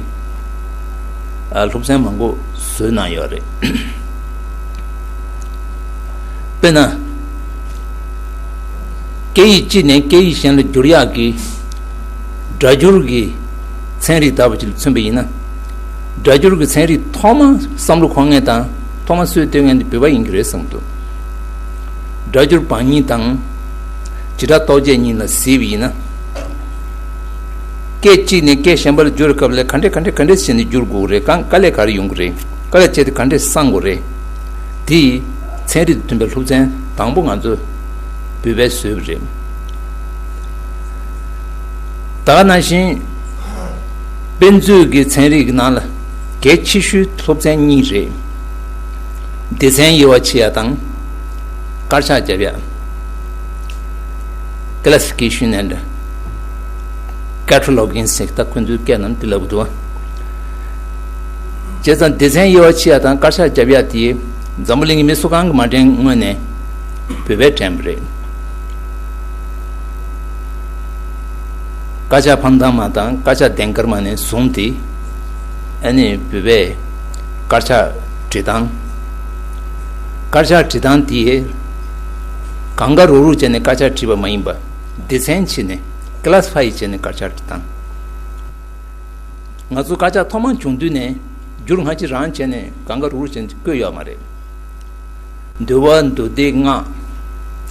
ཨ། སློབ་ཚན་མང་པོ་བཟོས་གནང་ཡོད་རེད། དཔེར་ན། སྐད་ཡིག་གཅིག་ནས་སྐད་ཡིག་གཞན་ལ་བསྒྱུར་ཡག་གི་སྒྲ་སྒྱུར་གྱི་ཚན་རིག་ལྟ་བུ་ཅིག་ལ་མཚོན་པ་ཡིན་ན། སྒྲ་སྒྱུར་གྱི་ཚན་རིག་ཐོག་མ་བསམ་བློ་འཁོར་མཁན་དང་ཐོག་མ་སྲོལ་གཏོད་མཁན་དེ་བོད་པ་ཡིན་གྱི་རེད་བསམ་འདུག་སྒྲ་སྒྱུར་བང་རྙིང་དང་། བྱེ་བྲག་རྟོགས་བརྗོད་གཉིས་ལ་གཟིགས་པ་ཡིན་ན། སྐད་གཅིག་ནས་སྐད་གཞན་པ་ལ་བསྒྱུར་སྐབས་ལ་ག་འདྲས་ག་འདྲས་ག་འདྲས་བྱས་ནས་བསྒྱུར་དགོས་རེད། གང་དཀའ་ལས་ག་རེ་ཡོང་གི་རེད། དཀའ་ལས་སྤྱད་དེ་ག་འདྲས་སང་དགོས་རེད། དེ་ཚན་རིག་དང་མཐུན་པའི་སློབ་ཚན་དང་པོ་ང་ཚོ་བོད་པས་བཟོས་པ་རེད། ད་ག་ནང་བཞིན་དཔེ་མཛོད་ཀྱི་ཚན་རིག་གི་ནང་ལ་གལ་ཆེ་ཤོས་སློབ་ཚན་གཉིས་རེད། སྡེ་ཚན་དབྱེ་བ་ཕྱེ་ཡ་དང་། དཀར་ཆག་རྒྱབ་ཡ། Classification and Cataloging ཟེར་ད་ཁོ་ཚོའི་སྐད་ནང་དེ་ལབ་གི་འདུག་བྱས་ཙང་སྡེ་ཚན་དབྱེ་བ་ཕྱེ་ཡ་དང་དཀར་ཆག་རྒྱབ་ཡ་དེ་འཛམ་བུ་གླིང་གི་མི་སུ་གང་གིས་མ་འགྲན། དངོས་ནས་བོད་པས་འགྲན་པ་རེད། དཀར་ཆག་ཕམ་ཐང་མ་དང་དཀར་ཆག་ལྡན་དཀར་མ་ནས་བཟུང་སྟེ། ཨ་ནི་བོད་པས་དཀར་ཆག་འབྲི་སྟངས། དཀར་ཆག་འབྲི་སྟངས་དེ་གང་ག་རུག་རུག་བྱས་ནས་དཀར་ཆག་བྲིས་པ་མ་ཡིན་པ། སྡེ་ཚན་བྱས་ནས་Classify བྱས་ནས་དཀར་ཆག་འབྲི་སྟངས། ང་ཚོ་དཀར་ཆག་ཐོག་མར་བྱུང་དུས་ནས་བསྒྱུར་སྔ་ཕྱི་རང་བྱས་ནས་གང་ག་རུག་རུག་བྱས་ནས་བཀོད་ཡོད་མ་རེད། འདུལ་བ་མདོ་སྡེ་སྔགས་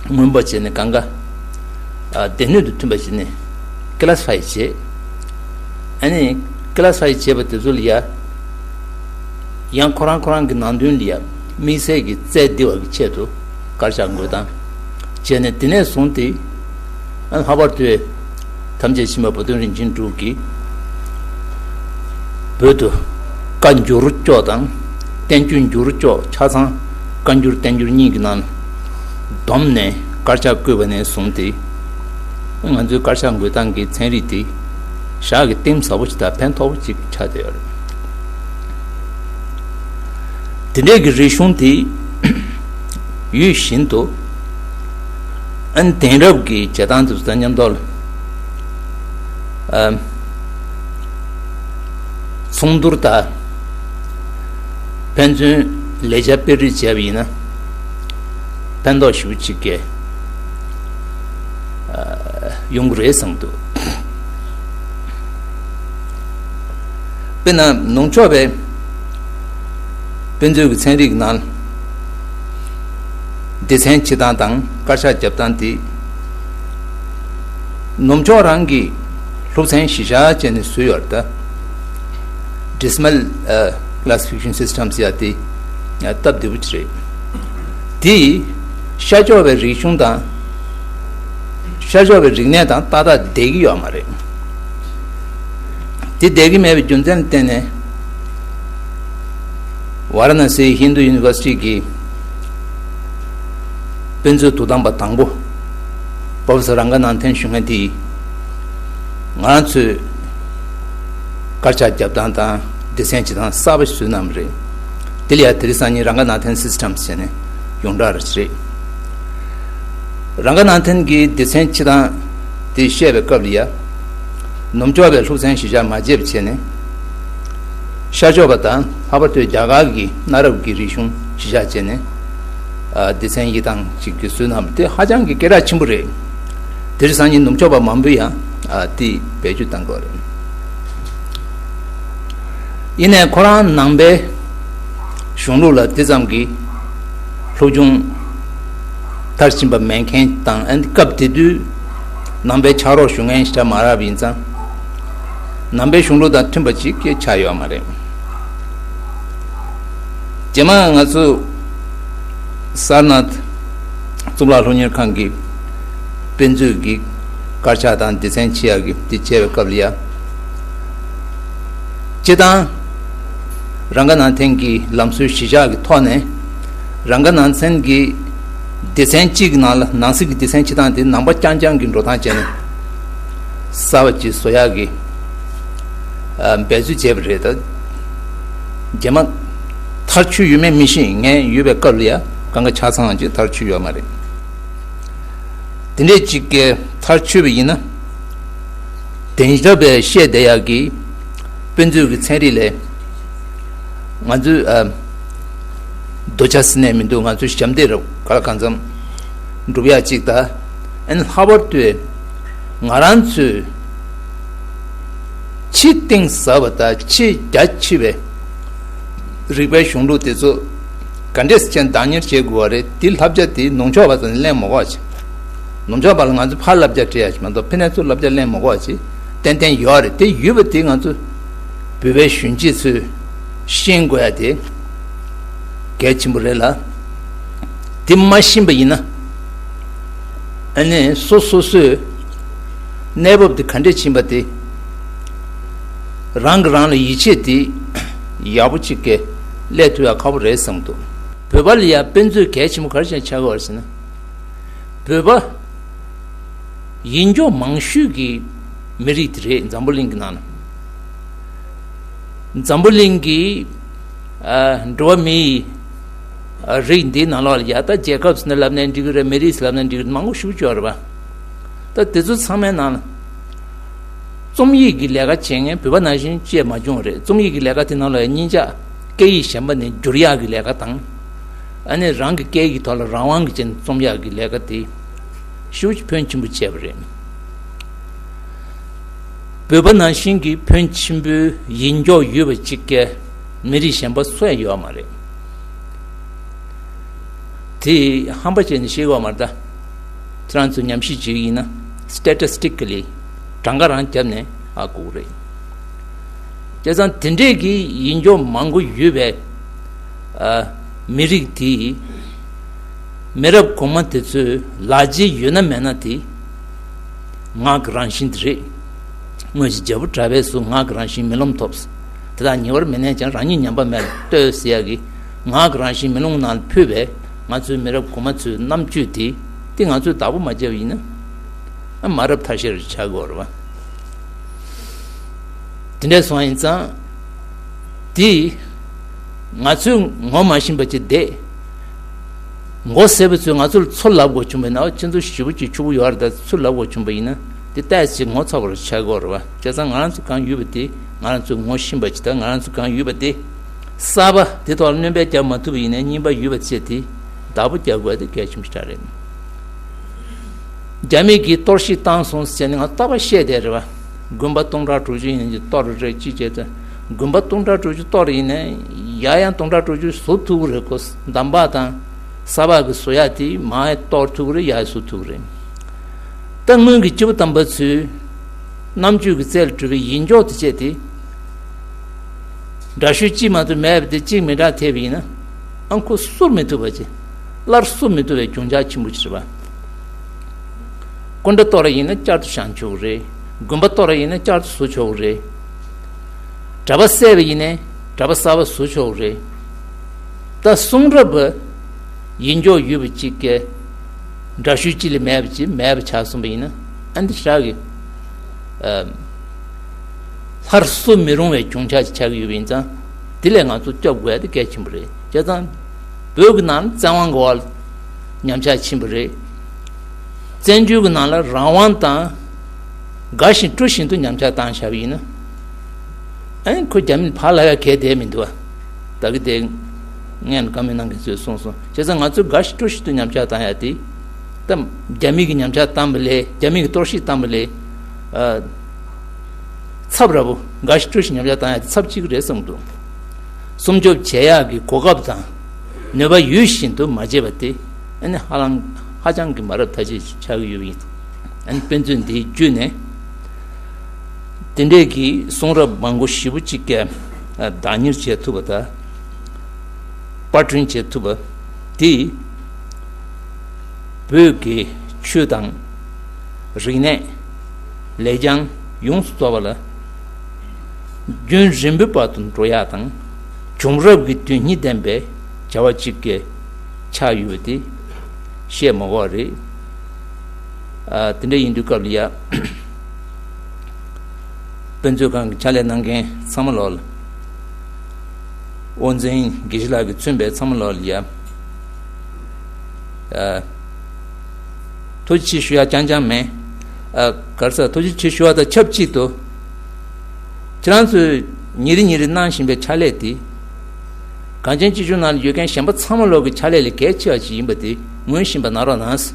མངོན་པ་བྱས་ནས་གང་ག་ཨ། སྡེ་སྣོད་དུ་མཐུན་པ་བྱས་ནས་Classify བྱས། ཨ་ནི་Classify བྱས་པ་དེ་ཚོ་ལ་ཡ། ཡང་ཁོ་རང་ཁོ་རང་གི་ནང་དོན་ལ་ཡ་དམིགས་བསལ་གྱི་རྩལ་བསྡུ་བ་གི་ཆེད་དུ་དཀར་ཆག་འགོད་སྟངས་བྱས་ནས། དེ་ནས་བཟུང་སྟེ། ཨ། ལྷག་པར་དུ་ཐམས་ཅད་མཁྱེན་པ་བུ་སྟོན་རིན་ཆེན་འབྲུག་གིས་བོད་དུ་བཀའ་འགྱུར་ལྕོག་དང་བསྟན་བཅོས་འགྱུར་ལྕོག་ཆ་ཚང་། བཀའ་འགྱུར་བསྟན་འགྱུར་གཉིས་ཀྱི་ནང་བསྡོམས་ནས་དཀར་ཆག་བཀོད་པ་ནས་བཟུང་སྟེ། ང་ཚོའི་དཀར་ཆག་འགོད་སྟངས་ཀྱི་ཚན་རིག་དེ་ཞག་གི་གཏིང་ཟབ་པོ་ཞིག་དང་ཕན་ཐོགས་པོ་ཞིག་ཆགས་བསྡད་ཡོད་རེད། དེ་འདྲས་ཀྱི་རིག་གཞུང་དེ་ཡོད་བཞིན་དུ། ཨ་ནི་དེང་རབས་ཀྱི་བྱེད་སྟངས་དེ་ཚོ་དང་མཉམ་དུ་ལ། ཨ། མཚུངས་བསྡུར་དང་ཕན་ཚུན་ལས་བྱ་སྤེལ་རེས་བྱས་པ་ཡིན་ན་ཕན་ཐོགས་ཞེ་པོ་ཅིག་གི་ཨ། ཡོང་གི་རེད་བསམ་འདུག་དཔེར་ན་ནུབ་ཕྱོགས་པའི་དཔེ་མཛོད་ཀྱི་ཚན་རིག་ནང་སྡེ་ཚན་ཕྱེ་སྟངས་དང་དཀར་ཆག་རྒྱབ་སྟངས་དེ་ ནུབ་ཕྱོགས་རང་གི་ལྷུག་ཚན་གཞི་བཞག་བྱས་ནས་བཟོས་ཡོད་རེད་ད། Decimal Classification System ཟེར་ཡ་དེ་སྟབས་བདེ་པོ་ཅིག་རེད། དེས་ཤར་ཕྱོགས་པའི་རིག་གཞུང་དང་། ཤར་ཕྱོགས་པའི་རིག་གནས་དང་ཏག་ཏག་བསྡད་ཀྱི་ཡོད་མ་རེད། དེ་བསྡད་ཀྱི་མེད་པའི་རྒྱུ་མཚན་ལ་བརྟེན་ནས། ཝཱ་ར་ཎ་སིའི་ཧིན་དུ་ཡུ་ནི་ཝར་སི་ཊི་གི་དཔེ་མཛོད་དོ་དམ་པ་དང་པོ། Professor Ranganathan ཞུ་མཁན་དེས། ང་རང་ཚོའི་དཀར་ཆག་རྒྱབ་སྟངས་དང་སྡེ་ཚན་བྱེད་སྟངས་གསར་པ་ཞིག་བཟོས་གནང་བ་རེད། དེ་ལ་ཡང་དེ་རིང་སང་ཉིན་Ranganathan Systems ཟེར་ནས་ཡོངས་གྲགས་རེད། Ranganathan གྱིས་སྡེ་ཚན་བྱེད་སྟངས་དེ་བཤད་པའི་སྐབས་ལ་ཡང་། ནུབ་ཕྱོགས་པའི་ལྷུག་ཚན་གཞི་བཞག་མ་བྱས་པ་བྱས་ནས། ཤར་ཕྱོགས་པ་དང་ལྷག་པར་དུ་རྒྱ་གར་གྱི་གནའ་རབས་ཀྱི་རིག་གཞུང་གཞི་བཞག་བྱས་ནས། ཨ། སྡེ་ཚན་གཡུག་སྟངས་ཅིག་གི་བཟོས་གནང་བ་དེ་ཧ་ཅང་གི་སྐད་གྲགས་ཆེན་པོ་རེད། དེ་རིང་སང་ཉིན་ནུབ་ཕྱོགས་པ་མང་པོས་ཡང་། ཨ། དེ་བེད་སྤྱོད་གཏང་གི་ཡོད་རེད། ཡིན་ནའི་ཁོ་རང་ནང་པའི་གཞུང་ལུགས་ལ་དེ་ཙམ་གྱི་སློབ་སྦྱོང་མཐར་ཕྱིན་པ་མེད་མཁན་དང་། ཨ་ནི་སྐབས་དེ་དུས་ནང་པའི་ཕྱག་རོགས་ཞུ་མཁན་ཞིག་མ་རག་པ་ཡིན་ཙང་། ནང་པའི་གཞུང་ལུགས་དང་མཐུན་པ་ཅིག་ཀྱང་ཆགས་ཡོད་མ་རེད། རྗེས་མ་ང་ཚོ་སཱར་ནཱཐ་གཙུག་ལག་སློབ་གཉེར་ཁང་གི་དཔེ་མཛོད་ཀྱི་དཀར་ཆག་དང་སྡེ་ཚན་ཕྱེ་ཡག་གི་དེ་བྱས་པའི་སྐབས་ལ་ཡ། སྤྱིར་བཏང་རཱ་ག་ན་ཐན་གྱི་ལམ་སྲོལ་གཞི་བཞག་གི་ཐོག་ནས། རཱ་ག་ན་ཐན་གྱི་སྡེ་ཚན་གཅིག་གི་ནང་ལ། ནང་གསེས་ཀྱི་སྡེ་ཚན་ཕྱེ་སྟངས་དེ་ནང་པ་རྐྱང་རྐྱང་གི་འགྲོ་སྟངས་བྱས་ནས་གསར་པ་ཅིག་བཟོ་ཡག་གི། ཨ། འབད་རྩོལ་བྱས་པ་རེད་ད། རྗེས་མ་མཐར་ཆུད་ཡོད་མེད་མི་ཤེས། ངས་ཡོད་པའི་སྐབས་ལ་ཡ་སྒང་ག་ཆ་ཚང་ཅིག་མཐར་ཆུད་ཡོད་མ་རེད། དེ་འདྲས་ཅིག་གི་མཐར་ཆུད་པ་ཡིན་ན། དེང་རབས་པའི་བཤད་བསྡད་ཡག་གི་དཔེ་མཛོད་ཀྱི་ཚན་རིག་ལས། ང་ཚོའི། ཨ། རྡོ་ཆ་ཟེར་ནས་མི་འདུག་ང་ཚོའི་ཞབས་འདེགས་རེད། ག་ལ་གང་འཚམ་སྒྲུབ་ཡག་ཅིག་དང་། ཨ་ནི་ལྷག་པར་དུ་ང་རང་ཚོའི་ཆེས་གཏིང་ཟབ་པ་དང་ཆེས་རྒྱ་ཆེ་བའི་རིག་པའི་གཞུང་ལུགས་དེ་ཚོ་ག་འདྲས་ཅན་བདག་གཉེར་བྱེད་དགོས་པ་རེད། དེ་བསླབ་བྱ་དེ་ནུབ་ཕྱོགས་པ་ཚོ་ནས་ལེན་མི་དགོས་པ་བྱས། ནུབ་ཕྱོགས་པ་ལ་ང་ཚོ་ཕར་བསླབ་བྱ་སྤྲད་ཡག་ཅིག་མ་གཏོགས་ཕ་ནས་ཚུར་བསླབ་བྱ་ལེན་མི་དགོས་པ་ཅིག་ཏན་ཏན་ཡོད་རེད། དེ་ཡོད་པ་དེ་ང་ཚོ་བོད་པའི་གཞོན་སྐྱེས་ཚོས་ཤེས་དགོས་ཡ་དེ་གལ་ཆེན་པོ་རེད་ལ། དེ་མ་ཤེས་པ་ཡིན་ན། ཨ་ནི་སོ་སོ་སོའི་གནས་བབ་དེ་ག་འདྲས་ཕྱིན་པ་དེ། རང་གིས་རང་ལ་ཡིད་ཆེས་དེ་ཡག་པོ་ཅིག་གི་སླེབས་ཐུབ་ཡག་ཁག་པོ་རེད་བསམ་འདུག་བོད་པ་ལ་ཡ་དཔེ་མཛོད་གལ་ཆེན་པོ་ག་རེ་བྱས་ནས་ཆགས་ཀྱི་ཡོད་རེད་ཟེར་ན། བོད་པ་ཡིན་རྒྱུ་མང་ཤོས་ཀྱི་མི་རིགས་དེ་རེད། འཛམ་བུ་གླིང་གི་ནང་ན། འཛམ་བུ་གླིང་གི། ཨ། འགྲོ་བ་མིའི། ཨ། རིགས་འདིའི་ནང་ལོགས་ལ་ཡ། ད་རྒྱལ་ཁབ་ཟེར་ནས་ལབ་ནའི་འགྲིག་གི་རེད། མི་རིགས་ཟེར་ལབ་ནའི་འགྲིག་གི་རེད། མང་པོ་ཞེ་པོ་ཅིག་ཡོད་རེད་པ། ད་དེ་ཚོ་ཚང་མའི་ནང་ལ། རྩོམ་ཡིག་གི་ལས་ཀ་བྱེད་མཁན་བོད་པ་ནང་བཞིན་ཅིག་མ་བྱུང་བ་རེད། རྩོམ་ཡིག་གི་ལས་ཀ་དེ་ནང་ལ་ཡ་སྙིང་ལྕགས་སྐད་ཡིག་གཞན་པ་ནས་བསྒྱུར་ཡག་གི་ལས་ཀ་དང་། ཨ་ནི་རང་གི་སྐད་ཡིག་གི་ཐོག་ལ་རང་དབང་གིས་བྱས་ནས་རྩོམ་ཡག་གི་ལས་ཀ་དེ་ཞེ་པོ་ཅིག་ཕོན་ཆེན་པོ་བྱས་པ་རེད། བོད་པ་ནང་བཞིན་གྱི་ཕོན་ཆེན་པོའི་ཡིན་རྒྱུ་ཡོད་པ་ཅིག་གི་མི་རིགས་གཞན་པ་སུ་ཡང་ཡོད་མ་རེད། དེ་ཧམ་པ་བྱས་ནས་བཤད་ཡོད་མ་རེད་ད། ཁྱེད་རང་ཚོས་ཉམས་ཞིབ་བྱེད་ཀྱི་ཡིན་ན། Statistically གྲངས་ཀ་རང་བརྒྱབ་ནས་ཧ་གོ་གི་རེད། བྱས་ཙང་དེ་འདྲས་ཀྱི་ཡིན་རྒྱུ་མང་པོ་ཡོད་པའི། ཨ། མི་རིགས་དེ། མི་རབས་གོང་མ་དེ་ཚོའི་ལག་རྗེས་ཡོད་ན་མེད་ན་དེ། ངག་གི་རང་བཞིན་དེ་རེད། སྔོན་གྱི་རྒྱལ་པོ་གྲྭ་པས་སུ། ངག་གི་རང་བཞིན་མེ་ལོང་ཐོབ། དེ་དག་ཉེ་བར་མི་གནས་ཀྱང་། རང་ཉིད་ཉམས་པ་མེད་ལ་ལྟོས་ཟེར་ཡག་གི། ངག་གི་རང་བཞིན་མེ་ལོང་ནང་ལ་ཕུལ་བས་ང་ཚོའི་མི་རབས་གོང་མ་ཚོའི་རྣམ་དཔྱོད་དེ། དེ་ང་ཚོས་བདག་པོ་མ་བྱས་པ་ཡིན་ན། ཨ། མ་རབས་ཐ་ཤལ་ཆགས་ཀྱི་ཡོད་རེད་པ། དེ་འདྲ་སོང་ཡིན་ཙང་། དེ་ང་ཚོས་ངོ་མ་ཤེས་པ་ཅིག་བསྡད། མགོ་སེར་པོ་ཚོས་ང་ཚོ་ལ་ཚུར་ལབ་དགོས་བྱུང་བ་ཡིན་ན། ཁྱེད་ཚོ་ཞེ་པོ་ཅིག་ཕྱུག་པོ་ཡོད་རེད་ད། ཚུར་ལབ་དགོས་བྱུང་བ་ཡིན་ན། དེ་ཏོག་ཙམ་ངོ་ཚ་བ་ཆགས་ཀྱི་ཡོད་རེད་པ། བྱས་ཙང་ང་རང་ཚོ་གང་ཡོད་པ་དེ་ང་རང་ཚོས་ངོ་ཤེས་པ་ཅིག་དང་། ང་རང་ཚོ་གང་ཡོད་པ་དེ། གསར་པ་དེ་ཐོག་ལ་སྣོན་པ་རྒྱག་མ་ཐུབ་པ་ཡིན་ན། རྙིང་པ་ཡོད་པ་བྱས་དེ་བདག་པོ་རྒྱག་དགོས་དེ་གལ་ཆེན་པོ་ཞིག་རེད། རྒྱ་མི་གིས་གཏོར་བཤིག་བཏང་སོང་ཟེར་ནས་ང་རྟག་པར་བཤད་བསྡད་རེད་པ། དགུན་པ་སྟོང་ཕྲག་དྲུག་ཅུ་ཡིན་གྱི་གཏོར་རེད་ཅི་བྱེད་དེ། དགུན་པ་སྟོང་ཕྲག་དྲུག་ཅུ་གཏོར་ཡིན་ནའི་ཡར་ཡང་སྟོང་ཕྲག་དྲུག་ཅུ་བཟོ་ཐུབ་ཀྱི་རེད་གོ། འདམ་བག་དང་ས་བག་གི་བཟོ་ཡག་དེ་མར་ཡང་གཏོར་ཐུབ་ཀྱི་རེད། ཡར་ཡང་བཟོ་ཐུབ་ཀྱི་རེད། ད་སྔོན་གྱི་སྐྱེས་བུ་དམ་པ་ཚོས་རྣམ་དཔྱོད་ཀྱི་རྩལ་གྲུབ་པའི་ཡིད་འཇོག་དེ་བྱས་ཏེ། འདྲ་བཤུས་གཅིག་མ་གཏོགས་མེད་པ་དེ་གཅིག་མི་འདྲ་ཐེབས་པ་ཡིན་ན། ཨང་ཁོ་གསོ་མི་ཐུབ་པ་ཅིག་སླར་གསོ་མི་ཐུབ་པའི་གྱོང་ཆག་ཆེན་པོ་ཅིག་རེད་པ། སྐུ་འདྲ་གཏོར་བ་ཡིན་ན་བསྐྱར་དུ་བཞེངས་ཆོག་གི་རེད། དགོན་པ་གཏོར་བ་ཡིན་ན་བསྐྱར་དུ་བཟོ་ཆོག་གི་རེད། གྲྭ་པ་བསད་པ་ཡིན་ནའི་གྲྭ་པ་གསར་པ་བཟོ་ཆོག་གི་རེད། ད་གསུང་རབ་པ་ཡིད་འཇོག་ཡོད་པ་ཅིག་གིས་འདྲ་བཤུས་གཅིག་ལས་མེད་པ་ཅིག་མེད་པ་ཆགས་སོང་པ་ཡིན་ན། ཨ་འདི་ཞག་གི་ཨ། སླར་གསོ་མི་རུང་བའི་གྱོང་ཆག་ཅིག་ཆགས་ཀྱི་ཡོད་པ་ཡིན་ཙང་། དེ་ལས་ང་ཚོ་སྐྱོབ་དགོས་ཡ་དེ་གལ་ཆེན་པོ་རེད། བྱས་ཙང་། བོད་ཀྱི་ནང་བཙན་དབང་གི་འོག་ལ་ཉམས་ཆག་ཕྱིན་པ་རེད། བཙན་བྱོལ་གྱི་ནང་ལ་རང་དབང་དང་། དགའ་བཞིན་སྤྲོ་བཞིན་དུ་ཉམས་ཆག་བཏང་བཞག་པ་ཡིན་ན། ཨ་ནི་ཁོ་རྒྱ་མིས་ཕར་ལབ་ཡ་གལ་བསྡད་མི་འདུག་བ། ད་གི་དེ་སྔོན་བཀའ་མོལ་གནང་མཁན་ཚོས་གསུངས་སོང་། བྱས་ཙང་ང་ཚོས་དགའ་བཞིན་སྤྲོ་བཞིན་དུ་ཉམས་ཆག་བཏང་ཡ་དེ། ད་རྒྱ་མི་གིས་ཉམས་ཆག་བཏང་པ་ལས། རྒྱ་མི་གིས་གཏོར་བཤིག་བཏང་པ་ལས། ཨ། ཚབས་ར་བོ་དགའ་བཞིན་སྤྲོ་བཞིན་ཉམས་ཆག་བཏང་ཡ་དེ་ཚབས་གཅིག་རེད་བསམ་འདུག་སྲུང་སྐྱོབ་བྱེད་ཡག་གི་གོ་སྐབས་དང་ནུས་པ་ཡོད་བཞིན་དུ་མ་བྱས་པ་དེ། ཨ་ནི་ཧ་ལམ་ཧ་ཅང་གི་མ་རབས་ཐ་ཆད་ཆགས་ཀྱི་ཡོད་པ་ཡིན། ཨ་ནི་དཔེ་མཚོན་འདི་བརྒྱུད་ནས། དེ་འདྲས་ཀྱི་གསུང་རབ་མང་པོ་ཞེ་པོ་ཅིག་གིས་བདག་གཉེར་བྱེད་ཐུབ་པ་དང་། པར་སྐྲུན་བྱེད་ཐུབ་པ་དེས། བོད་ཀྱི་ཆོས་དང་། རིག་གནས། ལེགས་བྱང་ཡོངས་སུ་རྫོགས་པ་ལ། རྒྱུན་རིང་པོའི་བར་དུ་འགྲོ་ཡག་དང་། བྱུང་རབས་ཀྱི་དོན་སྙིང་ལྡན་པའི་བྱ་བ་ཅིག་གི་ཆགས་ཡོད་པ་དེ་བཤད་མ་དགོས་པ་རེད། ཨ། དེ་འདྲ་ཡིན་དུས་སྐབས་ལ་ཡ། དཔེ་མཛོད་ཁང་གི་ཕྱག་ལས་གནང་མཁན་ཚང་མ་ལོག་ལ། དབུ་འཛིན་དགེ་བཤེས་ལགས་ཀྱིས་མཚོན་པའི་ཚང་མ་ལོག་ལ་ཡ། ཨ། ཐུགས་རྗེ་ཆེ་ཞུ་ཡ་རྐྱང་རྐྱང་མེད། ཨ། ག་རེ་ཟེར། ཐུགས་རྗེ་ཆེ་ཞུ་བ་དང་ཆབས་ཅིག་ཏུ། ཁྱེད་རང་ཚོས་ཉིན་རེ་ཉིན་རེ་གནང་བཞིན་པའི་ཕྱག་ལས་དེ། གངས་ཅན་སྐྱིད་གཤོངས་ནང་ལ་ཡོད་མཁན་གཞན་པ་ཚང་མ་ལོག་གི་ཕྱག་ལས་ལས་གལ་ཆེ་བ་ཞིག་ཡིན་པ་དེ་ངོས་བཞིན་པ་གནང་རོགས་གནང་།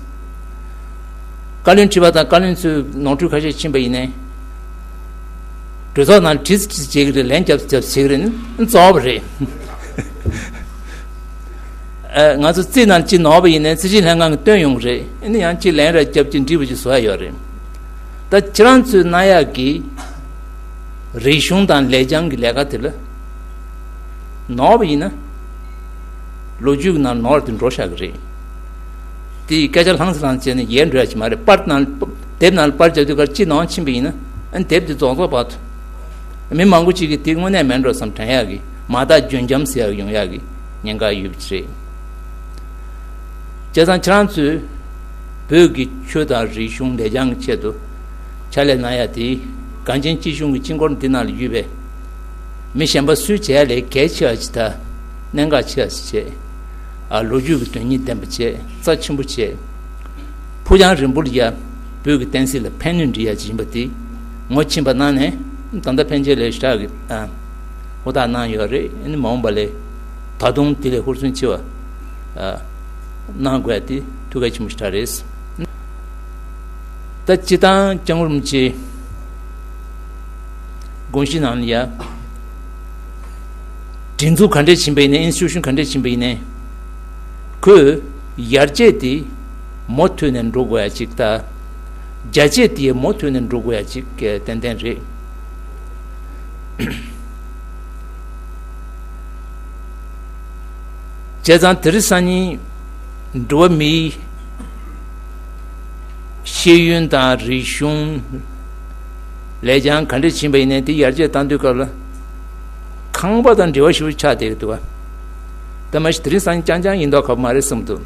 བཀའ་བློན་ཁྲི་པ་དང་བཀའ་བློན་ཚོས་ནོར་འཁྲུལ་ཁ་ཤས་ཕྱིན་པ་ཡིན་ནའི། གྲོས་ཚོགས་ནང་དྲིས་ཙམ་བྱེད་ཀྱི་རེད། ལན་རྒྱབ་ཙམ་བྱེད་ཀྱི་རེད། ཨ་ནི་རྫོགས་པ་རེད། ཨ། ང་ཚོ་རྩིས་ནང་ཅིག་ནོར་བ་ཡིན་ནའི་རྩིས་ཞིབ་ལྷན་ཁང་གིས་བཏོན་ཡོང་གི་རེད། ཨ་ནི་ཡང་ཅིག་ལན་རེ་རྒྱབ་ཅིག་འགྲིག་པ་ཅིག་བཟོ་ཡ་ཡོད་རེད། ད་ཁྱེད་རང་ཚོས་གནང་ཡག་གི་རིག་གཞུང་དང་ལེགས་བྱང་གི་ལས་ཀ་དེ་ལ་ནོར་བ་ཡིན་ན། ལོ་རྒྱུས་ཀྱི་ནང་ནོར་དེ་འགྲོ་བཞག་གི་རེད། དེ་ཡི་སྐད་ཆ་ལྷང་ཙམ་ལྷང་ཙམ་བྱས་ནས་ཡལ་འགྲོ་ཡ་ཅིག་མ་རེད། པར་ནང་དེབ་ནང་ལ་པར་རྒྱབ་དུས་ཀར་ཅིག་ནོར་ཕྱིན་པ་ཡིན་ན། ཨ་ནི་དེབ་དེ་རྫོགས་རྫོགས་བར་དུ། མི་མང་པོ་ཅིག་གིས་དེ་དངོས་གནས་མིན་འགྲོ་བསམ་དྲན་ཡག་གི་མ་དག་འཇོན་འཇམ་ཟེར་ཡག་གི་ཡོང་ཡག་གི་ཉེན་ཁ་ཡོད་པ་རེད། བྱས་ཙང་ཁྱེད་རང་ཚོས་བོད་ཀྱི་ཆོས་དང་རིག་གཞུང་ལེགས་བྱང་གི་ཆེད་དུ་ཕྱག་ལས་གནང་ཡ་དེ། གངས་ཅན་སྐྱིད་གཤོངས་ཀྱི་དཀྱིལ་འཁོར་འདི་ནང་ལ་ཡོད་པའི་མི་གཞན་པ་སུས་བྱས་ལས་གལ་ཆེ་བ་ཞིག་དང་གནད་འགག་ཆེ་བ་ཞིག་བྱས། ཨ། ལོ་རྒྱུས་ཀྱི་དོན་སྙིང་ལྡན་པ་བྱས། རྩ་ཆེན་པོ་བྱས། ཕུགས་རྒྱང་རིང་པོ་ལ་ཡ་བོད་ཀྱི་བསྟན་སྲིད་ལ་ཕན་ནུས་འདྲི་ཡ་ཅིག་ཡིན་པ་དེ་ངོ་ཕྱིན་པ་གནང་ནས། ད་ལྟ་ཕན་ཆད་ལས་ཞེ་དྲག་གི། ཨ། ཧུར་ཐག་གནང་ཡོད་རེད། ཨ་ནི་མ་འོངས་པ་ལ་ད་དུང་དེ་ལས་ཧུར་བརྩོན་ཆེ་བ། ཨ། གནང་དགོས་ཡ་དེ་ཐུགས་གལ་ཆེན་པོ་ཞེ་དྲག་རེད། ད་སྤྱིར་བཏང་སྐྱབས་མགོན་རིན་པོ་ཆེ་དགོངས་གཞི་ནང་ལ་ཡ། སྒྲིག་འཛུགས་ག་འདྲས་ཕྱིན་པ་ཡིན་ནའི། ཨིན་སི་ཊི་ཊུ་ཤན་ག་འདྲས་ཕྱིན་པ་ཡིན་ནའི། ཁོས་ཡར་རྒྱས་དེ་མུ་མཐུད་ནས་འགྲོ་དགོས་ཡ་ཅིག་དང་། རྒྱ་སྐྱེད་དེ་མུ་མཐུད་ནས་འགྲོ་དགོས་ཡ་ཅིག་གི་ཏན་ཏན་རེད། བྱས་ཙང་དེ་རིང་སང་ཉིན་འགྲོ་བ་མིའི་ཤེས་ཡོན་དང་རིག་གཞུང་ལེགས་བྱང་ག་འདྲས་ཕྱིན་པ་ཡིན་ནའི། དེ་ཡར་རྒྱས་གཏང་དུས་སྐབས་ལ་ཁང་པ་དང་འབྲེལ་བ་ཞེ་པོ་ཆགས་བསྡད་ཀྱི་འདུག་བ། ད་མ་གཞི་དེ་རིང་སང་ཉིན་རྐྱང་རྐྱང་ཡིན་མདོག་ཁ་པོ་མ་རེད་བསམ་འདུག་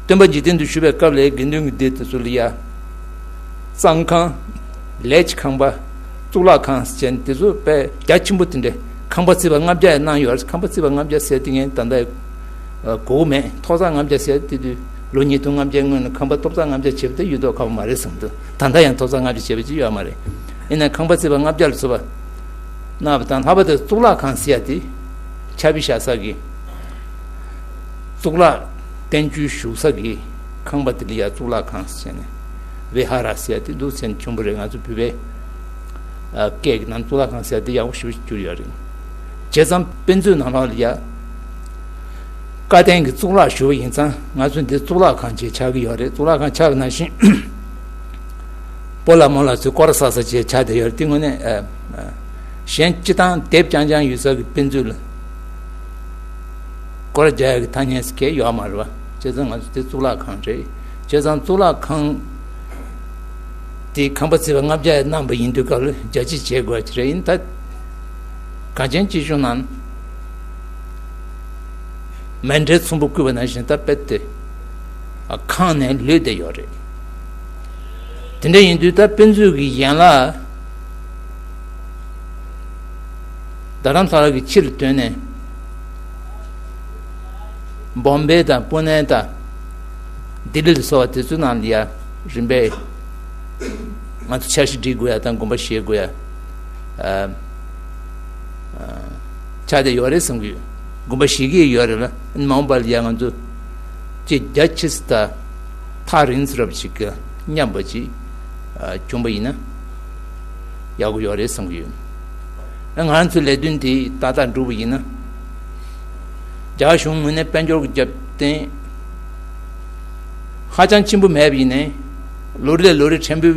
སྟོན་པ་འཇིག་རྟེན་དུ་བཞུགས་པའི་སྐབས་ལ་དགེ་འདུན་གྱི་སྡེ་དེ་ཚོ་ལ་ཡ། གཙང་ཁང་། ལས་ཀྱི་ཁང་པ། གཙུག་ལག་ཁང་ཟེར་ནས་དེ་ཚོ་དཔེ་རྒྱ་ཆེན་པོ་དེ་འདྲའི་ཁང་པ་རྩིག་པ་ལྔ་བརྒྱ་ཡང་གནང་ཡོད་རེད། ཁང་པ་རྩིག་པ་ལྔ་བརྒྱ་ཟེར་དེ་ངས་ད་ལྟ་གོ་གི་མེད། ཐོག་བརྩེགས་ལྔ་བརྒྱ་ཟེར་དེ་དུས་ལོ་ཉིས་སྟོང་ལྔ་བརྒྱའི་སྔོན་ལ་ཁང་པ་ཐོག་བརྩེགས་ལྔ་བརྒྱ་བྱས་པ་དེ་ཡོད་མདོག་ཁ་པོ་མ་རེད་བསམ་འདུག་ད་ལྟ་ཡང་ཐོག་བརྩེགས་ལྔ་བརྒྱ་བྱས་པ་ཅིག་ཡོད་མ་རེད། ཡིན་ནའི་ཁང་པ་རྩིག་པ་ལྔ་བརྒྱ་ལ་སོགས་པ་གནང་བ་དང་། ལྷག་པར་དུ་གཙུག་ལག་ཁང་ཟེར་ཡ་དེ་ཕྱག་དཔེ་བཞག་ས་གི་གཙུག་ལག་བརྟན་བཅོས་ཞུ་ས་གི་ཁང་པ་དེ་ལ་ཡ་གཙུག་ལག་ཁང་ཟེར་ནས། བི་ཧ་ར་ཟེར་ཡ་དེ་འདུག་ཟེར་ནས་བྱུང་བ་རེད། ང་ཚོ་བོད་པའི་ཨ་སྐད་ཀྱི་ནང་གཙུག་ལག་ཁང་ཟེར་ཡ་དེ་ཡག་པོ་ཞེ་པོ་ཞིག་གྱུར་ཡོད་རེད། བྱས་ཙང་དཔེ་མཛོད་ནང་ལོགས་ལ་ཡ་བཀའ་བསྟན་གྱི་གཙུག་ལག་ཞུ་བ་ཡིན་ཙང་། ང་ཚོ་འདི་གཙུག་ལག་ཁང་ཅིག་ཆགས་ཀྱི་ཡོད་རེད། གཙུག་ལག་ཁང་ཆགས་པ་ནང་བཞིན་ སྤོ་ལགས་རྨོ་ལགས་ཚོས་སྐོར་ར་ས་ས་བྱས་ཆགས་བསྡད་ཡོད་རེད། དེ་དངོས་གནས་ཨ་ཨ་གཞན་སྤྱི་བཏང་དེབ་རྐྱང་རྐྱང་ཡོད་ས་གི་དཔེ་མཛོད་ལ་སྐོར་ར་རྒྱག་ཡག་གི་ཐ་སྙད་ཟེར་གང་ཡང་ཡོད་མ་རེད་པ། བྱས་ཙང་ང་ཚོ་དེ་གཙུག་ལག་ཁང་རེད། བྱས་ཙང་གཙུག་ལག་ཁང་དེ་ཁང་པ་བརྩིགས་པ་ལྔ་བརྒྱ་གནང་བ་ཡིན་དུས་སྐབས་ལ་རྒྱ་ཆེ་བྱེད་དགོས་ཀྱི་རེད། ཡིན་ད་གངས་ཅན་སྐྱིད་གཤོངས་ནང་མཎྜལ་ཚོམ་བུ་བརྐོས་པ་ནང་བཞིན་ད་དཔེ་དེ་ཨ་ཁང་ནས་ལུད་བསྡད་ཡོད་རེད། དེ་འདྲ་ཡིན་དུས་ད་དཔེ་མཛོད་ཀྱི་ཡན་ལག་རྡ་རམ་ས་ལ་གི་ཕྱིར་ཐོན་ནས་བོམ་བེ་དང་པུ་ནེ་དང་ལྡི་ལི་ལ་སོགས་པ་དེ་ཚོའི་ནང་ལ་ཡ་རིམ་པས་ང་ཚོ་འཆར་གཞི་སྒྲིག་དགོས་ཡ་དང་དགོངས་པ་བཞེས་དགོས་ཡ། ཨ་ཨ་ཆགས་བསྡད་ཡོད་རེད་བསམ་གྱི་ཡོད། དགོངས་པ་བཞེས་ཀྱི་ཡོད་རེད་ལ། མ་འོངས་པ་ལ་ཡ་ང་ཚོ་ཅིག་རྒྱ་ཆེ་ས་དང་ཐག་རིང་ས་རབ་ཅིག་གི་མཉམ་པ་ཅིག་ཨ་བྱུང་བ་ཡིན་ན་ཡག་པོ་ཡོད་རེད་བསམ་གྱི་ཡོད། ཨ་ང་རང་ཚོའི་ལས་དོན་དེ་ཏག་ཏག་འགྲུབ་པ་ཡིན་ན། རྒྱ་གཞུང་ངོས་ནས་དཔལ་འབྱོར་གྱི་རྒྱབ་རྟེན་ཧ་ཅང་ཆེན་པོ་མེད་པ་ཡིན་ནའི་ལོ་རེ་ལོ་རེ་ཕྲན་བུ་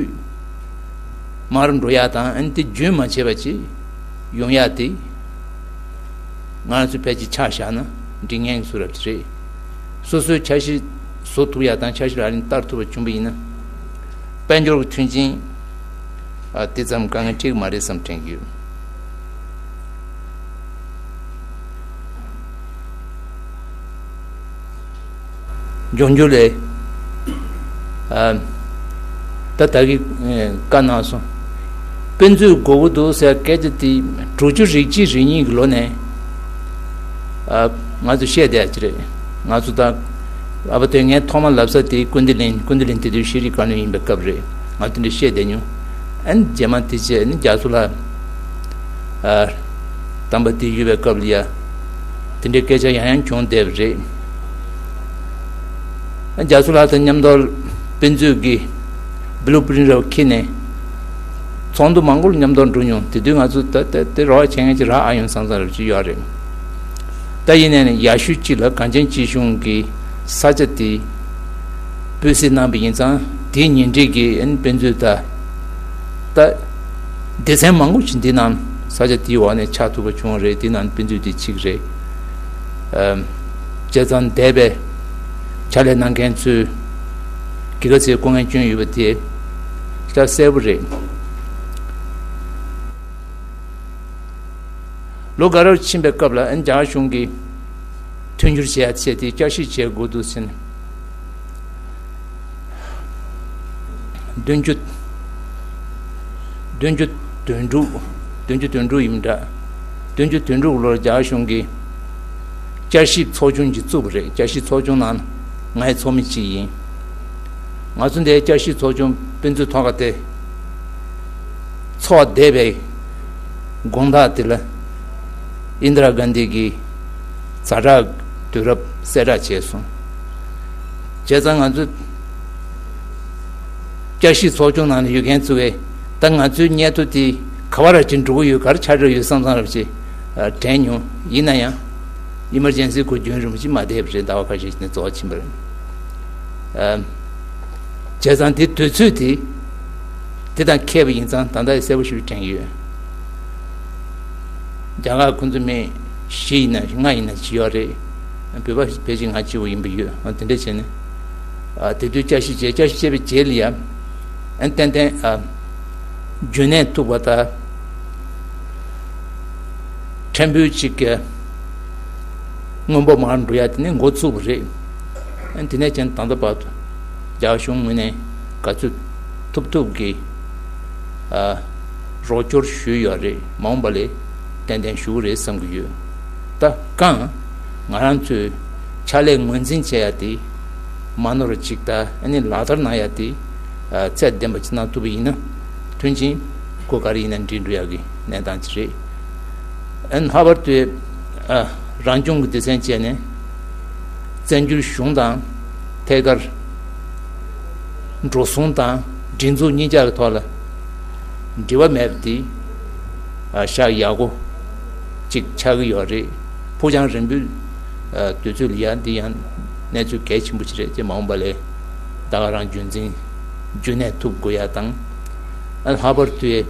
མར་འགྲོ་ཡག་དང་ཨ་ནི་དེ་རྒྱུན་མ་ཆད་པ་ཅིག་ཡོང་ཡག་དེ་ང་རང་ཚོ་ཕལ་ཆེར་ཆ་བཞག་ན་འགྲིག་མཁན་གྱི་བཟོ་འདྲ་ཅིག་རེད། སོ་སོའི་འཆར་གཞི་བཟོ་ཐུབ་ཡག་དང་འཆར་གཞི་ལག་ལེན་བསྟར་ཐུབ་པ་བྱུང་བ་ཡིན་ན། དཔལ་འབྱོར་གྱི་མཐུན་རྐྱེན་ཨ་དེ་ཙམ་དཀའ་ངལ་འཕྲད་ཀྱི་མ་རེད་བསམ་དྲན་གྱི་ཡོད། འབྱུང་འགྱུར་ལས། ཨ་ད་ད་གི་ཨེ་བཀའ་གནང་སོང་། དཔེ་མཛོད་དགོས་ཀྱི་འདུག་ཟེར་སྐད་ཆ་དེ་དྲུག་ཅུ་རེ་གཅིག་རེ་གཉིས་ཀྱི་ལོ་ནས་ཨ་ང་ཚོ་བཤད་བསྡད་ཀྱི་རེད། ང་ཚོ་ད་ཨ་ཕ་དེ་ངས་ཐོག་མ་ལབ་ས་དེ་ཀུན་བདེ་གླིང་། ཀུན་བདེ་གླིང་དེ་དུས་ཤེས་རིག་བཀའ་བློན་ཡིན་པའི་སྐབས་རེད། ང་དེ་འདྲ་བཤད་བསྡད་མྱོང་། ཨ་ནི་རྗེས་མ་དེ་བྱས་ནི་རྒྱ་མཚོ་ལགས་ཨ་དམ་པ་དེ་ཡོད་པའི་སྐབས་ལ་ཡ་དེ་འདྲའི་སྐད་ཆ་ཡང་ཡང་བྱུང་བསྡད་པ་རེད། རྒྱ་མཚོ་ལགས་དང་མཉམ་དུ་དཔེ་མཛོད་ཀྱི་བྷུ་ལུ་པི་རིན་རེ་བ་འཁྱེར་ནས་ཚོགས་འདུ་མང་པོ་ལ་མཉམ་དུ་འགྲོ་མྱོང་། དེ་དུས་ང་ཚོ་ད་ད་དེ་རོགས་བྱེད་མཁན་ཅིག་རག་ཨ་ཡོང་བསམ་བསམ་རབ་ཅིག་ཡོད་རེད། ད་ཡིན་ནའི་ཡག་ཤོས་ཅིག་ལ་གངས་ཅན་སྐྱིད་གཤོངས་ཀྱི་ས་ཆ་དེ་སྤོས་སྲིད་གནང་བ་ཡིན་ཙང་དེའི་ཉེ་འཁྲིས་ཀྱི་ཨན་དཔེ་མཛོད་ད་ད་སྡེ་ཚན་མང་པོ་ཞིག་འདི་ནང་ས་ཆ་དེའི་འོག་ནས་ཆགས་ཐུབ་པ་བྱུང་བ་རེད། དེ་ནང་དཔེ་མཛོད་དེ་གཅིག་རེད། ཨམ། བྱས་ཙང་འདས་པའི་ཕྱག་ལས་གནང་མཁན་ཚོས་གི་ག་ཚོད་སྐུ་ངལ་བསྐྱོན་ཡོད་པ་དེ་ད་གསལ་པོ་རེད། ལོ་འགའ་རབ་ཕྱིན་པའི་སྐབས་ལ་ཨན་རྒྱ་གར་གཞུང་གིས་མཐུན་འགྱུར་བྱས་ཡ་བྱས་ཏེ་བསྐྱར་ཞིབ་བྱེད་དགོས་འདུག་ཟེར་ནས། བདུན་ཅུ། བདུན་ཅུ་དོན་དྲུག་བདུན་ཅུ་དོན་དྲུག་ཡིན་འདྲ། བདུན་ཅུ་དོན་དྲུག་ལོར་རྒྱ་གཞུང་གིས་བསྐྱར་ཞིབ་ཚོགས་ཆུང་ཅིག་བཙུགས་པ་རེད། བསྐྱར་ཞིབ་ཚོགས་ཆུང་ནང་ང་ཡི་ཚོགས་མི་གཅིག་ཡིན། ང་ཚོ་འདིའི་བསྐྱར་ཞིབ་ཚོགས་ཆུང་དཔེ་མཛོད་ཐོག་ཁ་དེ་ཚོགས་བསྡད་པའི་དགོང་དག་དེ་ལ་ཨིན་དྲ་གྷན་དྷི་གིས་ཛ་དྲག་དུས་རབས་གསལ་བསྒྲགས་བྱས་སོང་། བྱས་ཙང་ང་ཚོ་བསྐྱར་ཞིབ་ཚོགས་ཆུང་ནང་ནས་ཡོད་མཁན་ཚོ་གིས་ད་ང་ཚོའི་སྙན་ཐོ་དེ་ག་བ་ར་ཅིག་འགྲོ་གི་ཡོད། ག་རེ་ཆགས་འགྲོ་ཡོད་བསམ་བསམ་རབ་ཅིག་དྲན་མྱོང་། ཡིན་ན་ཡང་ཨི་མར་ཇེན་སི་སྐོར་རྒྱུན་རིང་པོ་ཅིག་མ་བསྡད་པ་རེད། ཟླ་བ་ཁ་ཤས་ཤིག་ནས་རྫོགས་ཕྱིན་པ་རེད། ཨ། བྱས་ཙང་དེ་དུས་ཚོད་དེ་དེ་དང་འཁེལ་བ་ཡིན་ཙང་ད་ལྟ་ཡང་གསལ་པོ་ཞིག་དྲན་ཡོད། རྒྱ་གར་ཁོང་ཚོ་མི་བཞི་ཡིན་ན་ལྔ་ཡིན་ན་ཅིག་ཡོད་རེད། བོད་པ་ཕལ་ཆེར་ང་གཅིག་པོ་ཡིན་པ་ཡོད། འོ་དེ་འདྲ་བྱས་ནས་ཨ་དེ་དུས་བསྐྱར་ཞིབ་བྱས། བསྐྱར་ཞིབ་བྱས་པའི་རྗེས་ལ་ཡ་ཨ་ཏན་ཏན་ཨ་རྒྱུན་གནས་ཐུབ་པ་དང་ཕྲན་བུ་ཅིག་གི་སྔོན་པོ་མར་འགྲོ་ཡ་དེ་ནི་འགོ་བཙུགས་པ་རེད། ཨ་དེ་ནས་ཀྱང་ད་ལྟ་བར་དུ་རྒྱ་གཞུང་ངོས་ནས་ག་ཚོད་ཐུབ་ཐུབ་ཀྱིས་ཨ་རོགས་སྐྱོར་ཞུས་ཡོད་རེད། མ་འོངས་པ་ལས་ཏན་ཏན་ཞུ་གི་རེད་བསམ་གྱི་ཡོད། ད་གང་ང་རང་ཚོས་ཕྱག་ལས་ངོས་འཛིན་བྱེད་ཡ་དེ་མ་ནོར་ཅིག་དང་ཨ་ནི་ལག་བསྟར་གནང་ཡ་དེ་ཨ་ཚད་ལྡན་པ་ཅིག་གནང་ཐུབ་པ་ཡིན་ན་མཐུན་རྐྱེན་སྒོ་ག་རེ་ཡིན་ན་འགྲིག་འགྲོ་ཡ་གི་གནས་སྟངས་ཅིག་རེད། ཨ་ནི་ལྷག་པར་དུ་ཨ་རང་སྐྱོང་གི་སྡེ་ཚན་བཅས་ནས་བཙན་བྱོལ་གཞུང་དང་ཐད་ཀར་འགྲོ་སོང་དང་སྒྲིག་འཛུགས་གཉིས་ཆ་གི་ཐོག་ལ་འབྲེལ་བ་མེད་པ་དེ་ཨ་ཤག་ཡག་པོ་ཅིག་ཆགས་ཀྱི་ཡོད་རེད། ཕུགས་རྒྱང་རིང་པོའི་ཨ་དུས་ཚོད་ལ་ཡ་འདི་ཡང་གནས་ཚུལ་གལ་ཆེན་པོ་ཅིག་རེད། ཅེས་མ་འོངས་པ་ལས་ད་ག་རང་རྒྱུན་འཛིན་རྒྱུན་གནས་ཐུབ་དགོས་ཡ་དང་ ལྷག་པར་དུ་རྒྱ་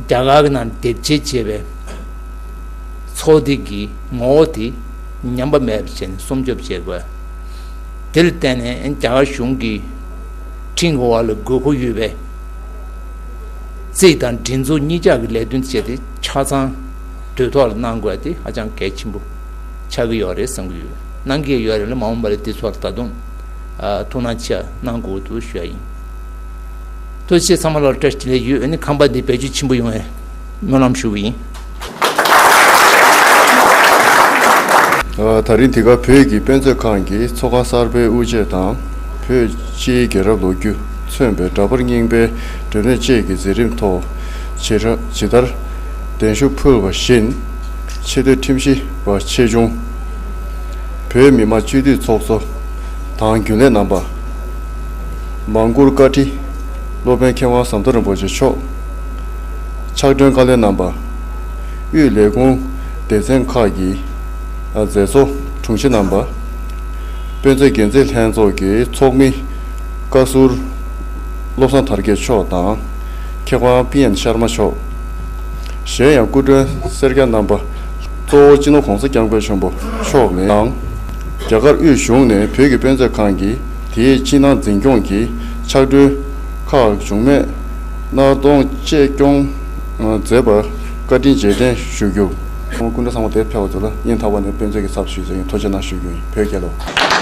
གར་གྱི་ནང་སྡེབ་སྦྱོར་བྱས་པའི་ཚོགས་སྡེ་གི་ངོ་བོ་དེ་ཉམས་པ་མེད་པ་བྱས་ནས་སྲུང་སྐྱོབ་བྱེད་དགོས། དེ་ལ་བརྟེན་ནས་རྒྱ་གར་གཞུང་གིས་ཁྲིམས་ཀྱི་འོག་ལ་དགོས་མཁོ་ཡོད་པའི་རྩིས་དང་སྒྲིག་འཛུགས་གཉིས་ཆ་གི་ལས་དོན་བྱས་ཏེ་ཆ་ཚང་དུས་ཐོག་ལ་གནང་དགོས་དེ་ཧ་ཅང་གལ་ཆེན་པོ་ཆགས་ཀྱི་ཡོད་རེད་བསམ་གྱི་ཡོད། གནང་གི་ཡོད་རེད་ལ། མ་འོངས་པ་ལ་འདི་ཚོ་ལ་ད་དུང་ཨ་ཐུགས་སྣང་ཆེ་གནང་དགོས་འདུག་ཞུ་ཡ་ཡིན། ཐུགས་རྗེ་ཆེ། ཚང་མ་ལ་བཀྲ་ཤིས་བདེ་ལེགས་ཡོད། ཨ་ནི་ཁང་པ་འདི་བེད་སྤྱོད་ཆེན་པོ་ཡོང་བའི་སྨོན་ལམ་ཞུ་གི་ཡིན། ཨ། ད་རིང་འདི་ག་བོད་ཀྱི་དཔེ་མཛོད་ཁང་གི་ཚོགས་ཁང་གསར་པའི་དབུ་འབྱེད་དང་། བོད་སྤྱིའི་རྒྱལ་རབས་ལོ་རྒྱུས་མཚོན་པའི་འདྲ་པར་རྙིང་པའི་འགྲེམས་སྟོན་བཅས་ཀྱི་མཛད་རིམ་ཐོག་ཇི་ལྟར་གདན་ཞུ་ཕུལ་བ་བཞིན། ཆེས་མཐོའི་ཁྲིམས་ཞིབ་པ་ཆེ་ཆུང་། བོད་མི་མང་སྤྱི་འཐུས་ཚོགས་གཙོ་དང་རྒྱུན་ལས་རྣམ་པ། མང་བཀུར་བཀའ་ཁྲི། སློབ་དཔོན་མཁས་དབང་ཟམ་གདོང་རིན་པོ་ཆེ་མཆོག་ཕྱག་དྲུང་བཀའ་བློན་རྣམ་པ། དབུས་ལས་ཁུངས་སྡེ་ཚན་ཁག་གི་མཛད་གཙོ་དྲུང་ཆེ་རྣམ་པ། དཔེ་མཛོད་འགན་འཛིན་ལྷན་ཚོགས་ཀྱི་ཚོགས་མི་བཀའ་ཟུར་བློ་བཟང་དར་རྒྱས་མཆོག་དང་། མཁས་དབང་པི་ཨེན་ཤར་མ་མཆོག་གཞན་ཡང་སྐུ་མགྲོན་སེར་སྐྱ་རྣམ་པ། གཙོ་བོ་སྤྱི་ནོར་༸གོང་ས་༸སྐྱབས་མགོན་ཆེན་པོ་མཆོག་ནས་དང་། རྒྱ་གར་དབུས་གཞུང་ནས་བོད་ཀྱི་དཔེ་མཛོད་ཁང་གི་དེའི་སྤྱི་ནང་འཛིན་སྐྱོང་གི་ཕྱག་གྲོས་ཁག་བྱུང་མེད་གནང་གཏོང་གཅེས་སྐྱོང་མཛད་པར་བཀའ་དྲིན་རྗེས་དྲན་ཞུ་རྒྱུ། སྐུ་མགྲོན་ཚང་མ་དེར་ཕེབས་པ་ཚོ་ལ་སྙིང་ཐག་པ་ནས་དཔེ་མཛོད་ཀྱི་ཚབ་ཞུས་ཏེ་ཐུགས་རྗེ་གནང་ཞུ་རྒྱུ་ཡིན། བོད་རྒྱལ་ལོ།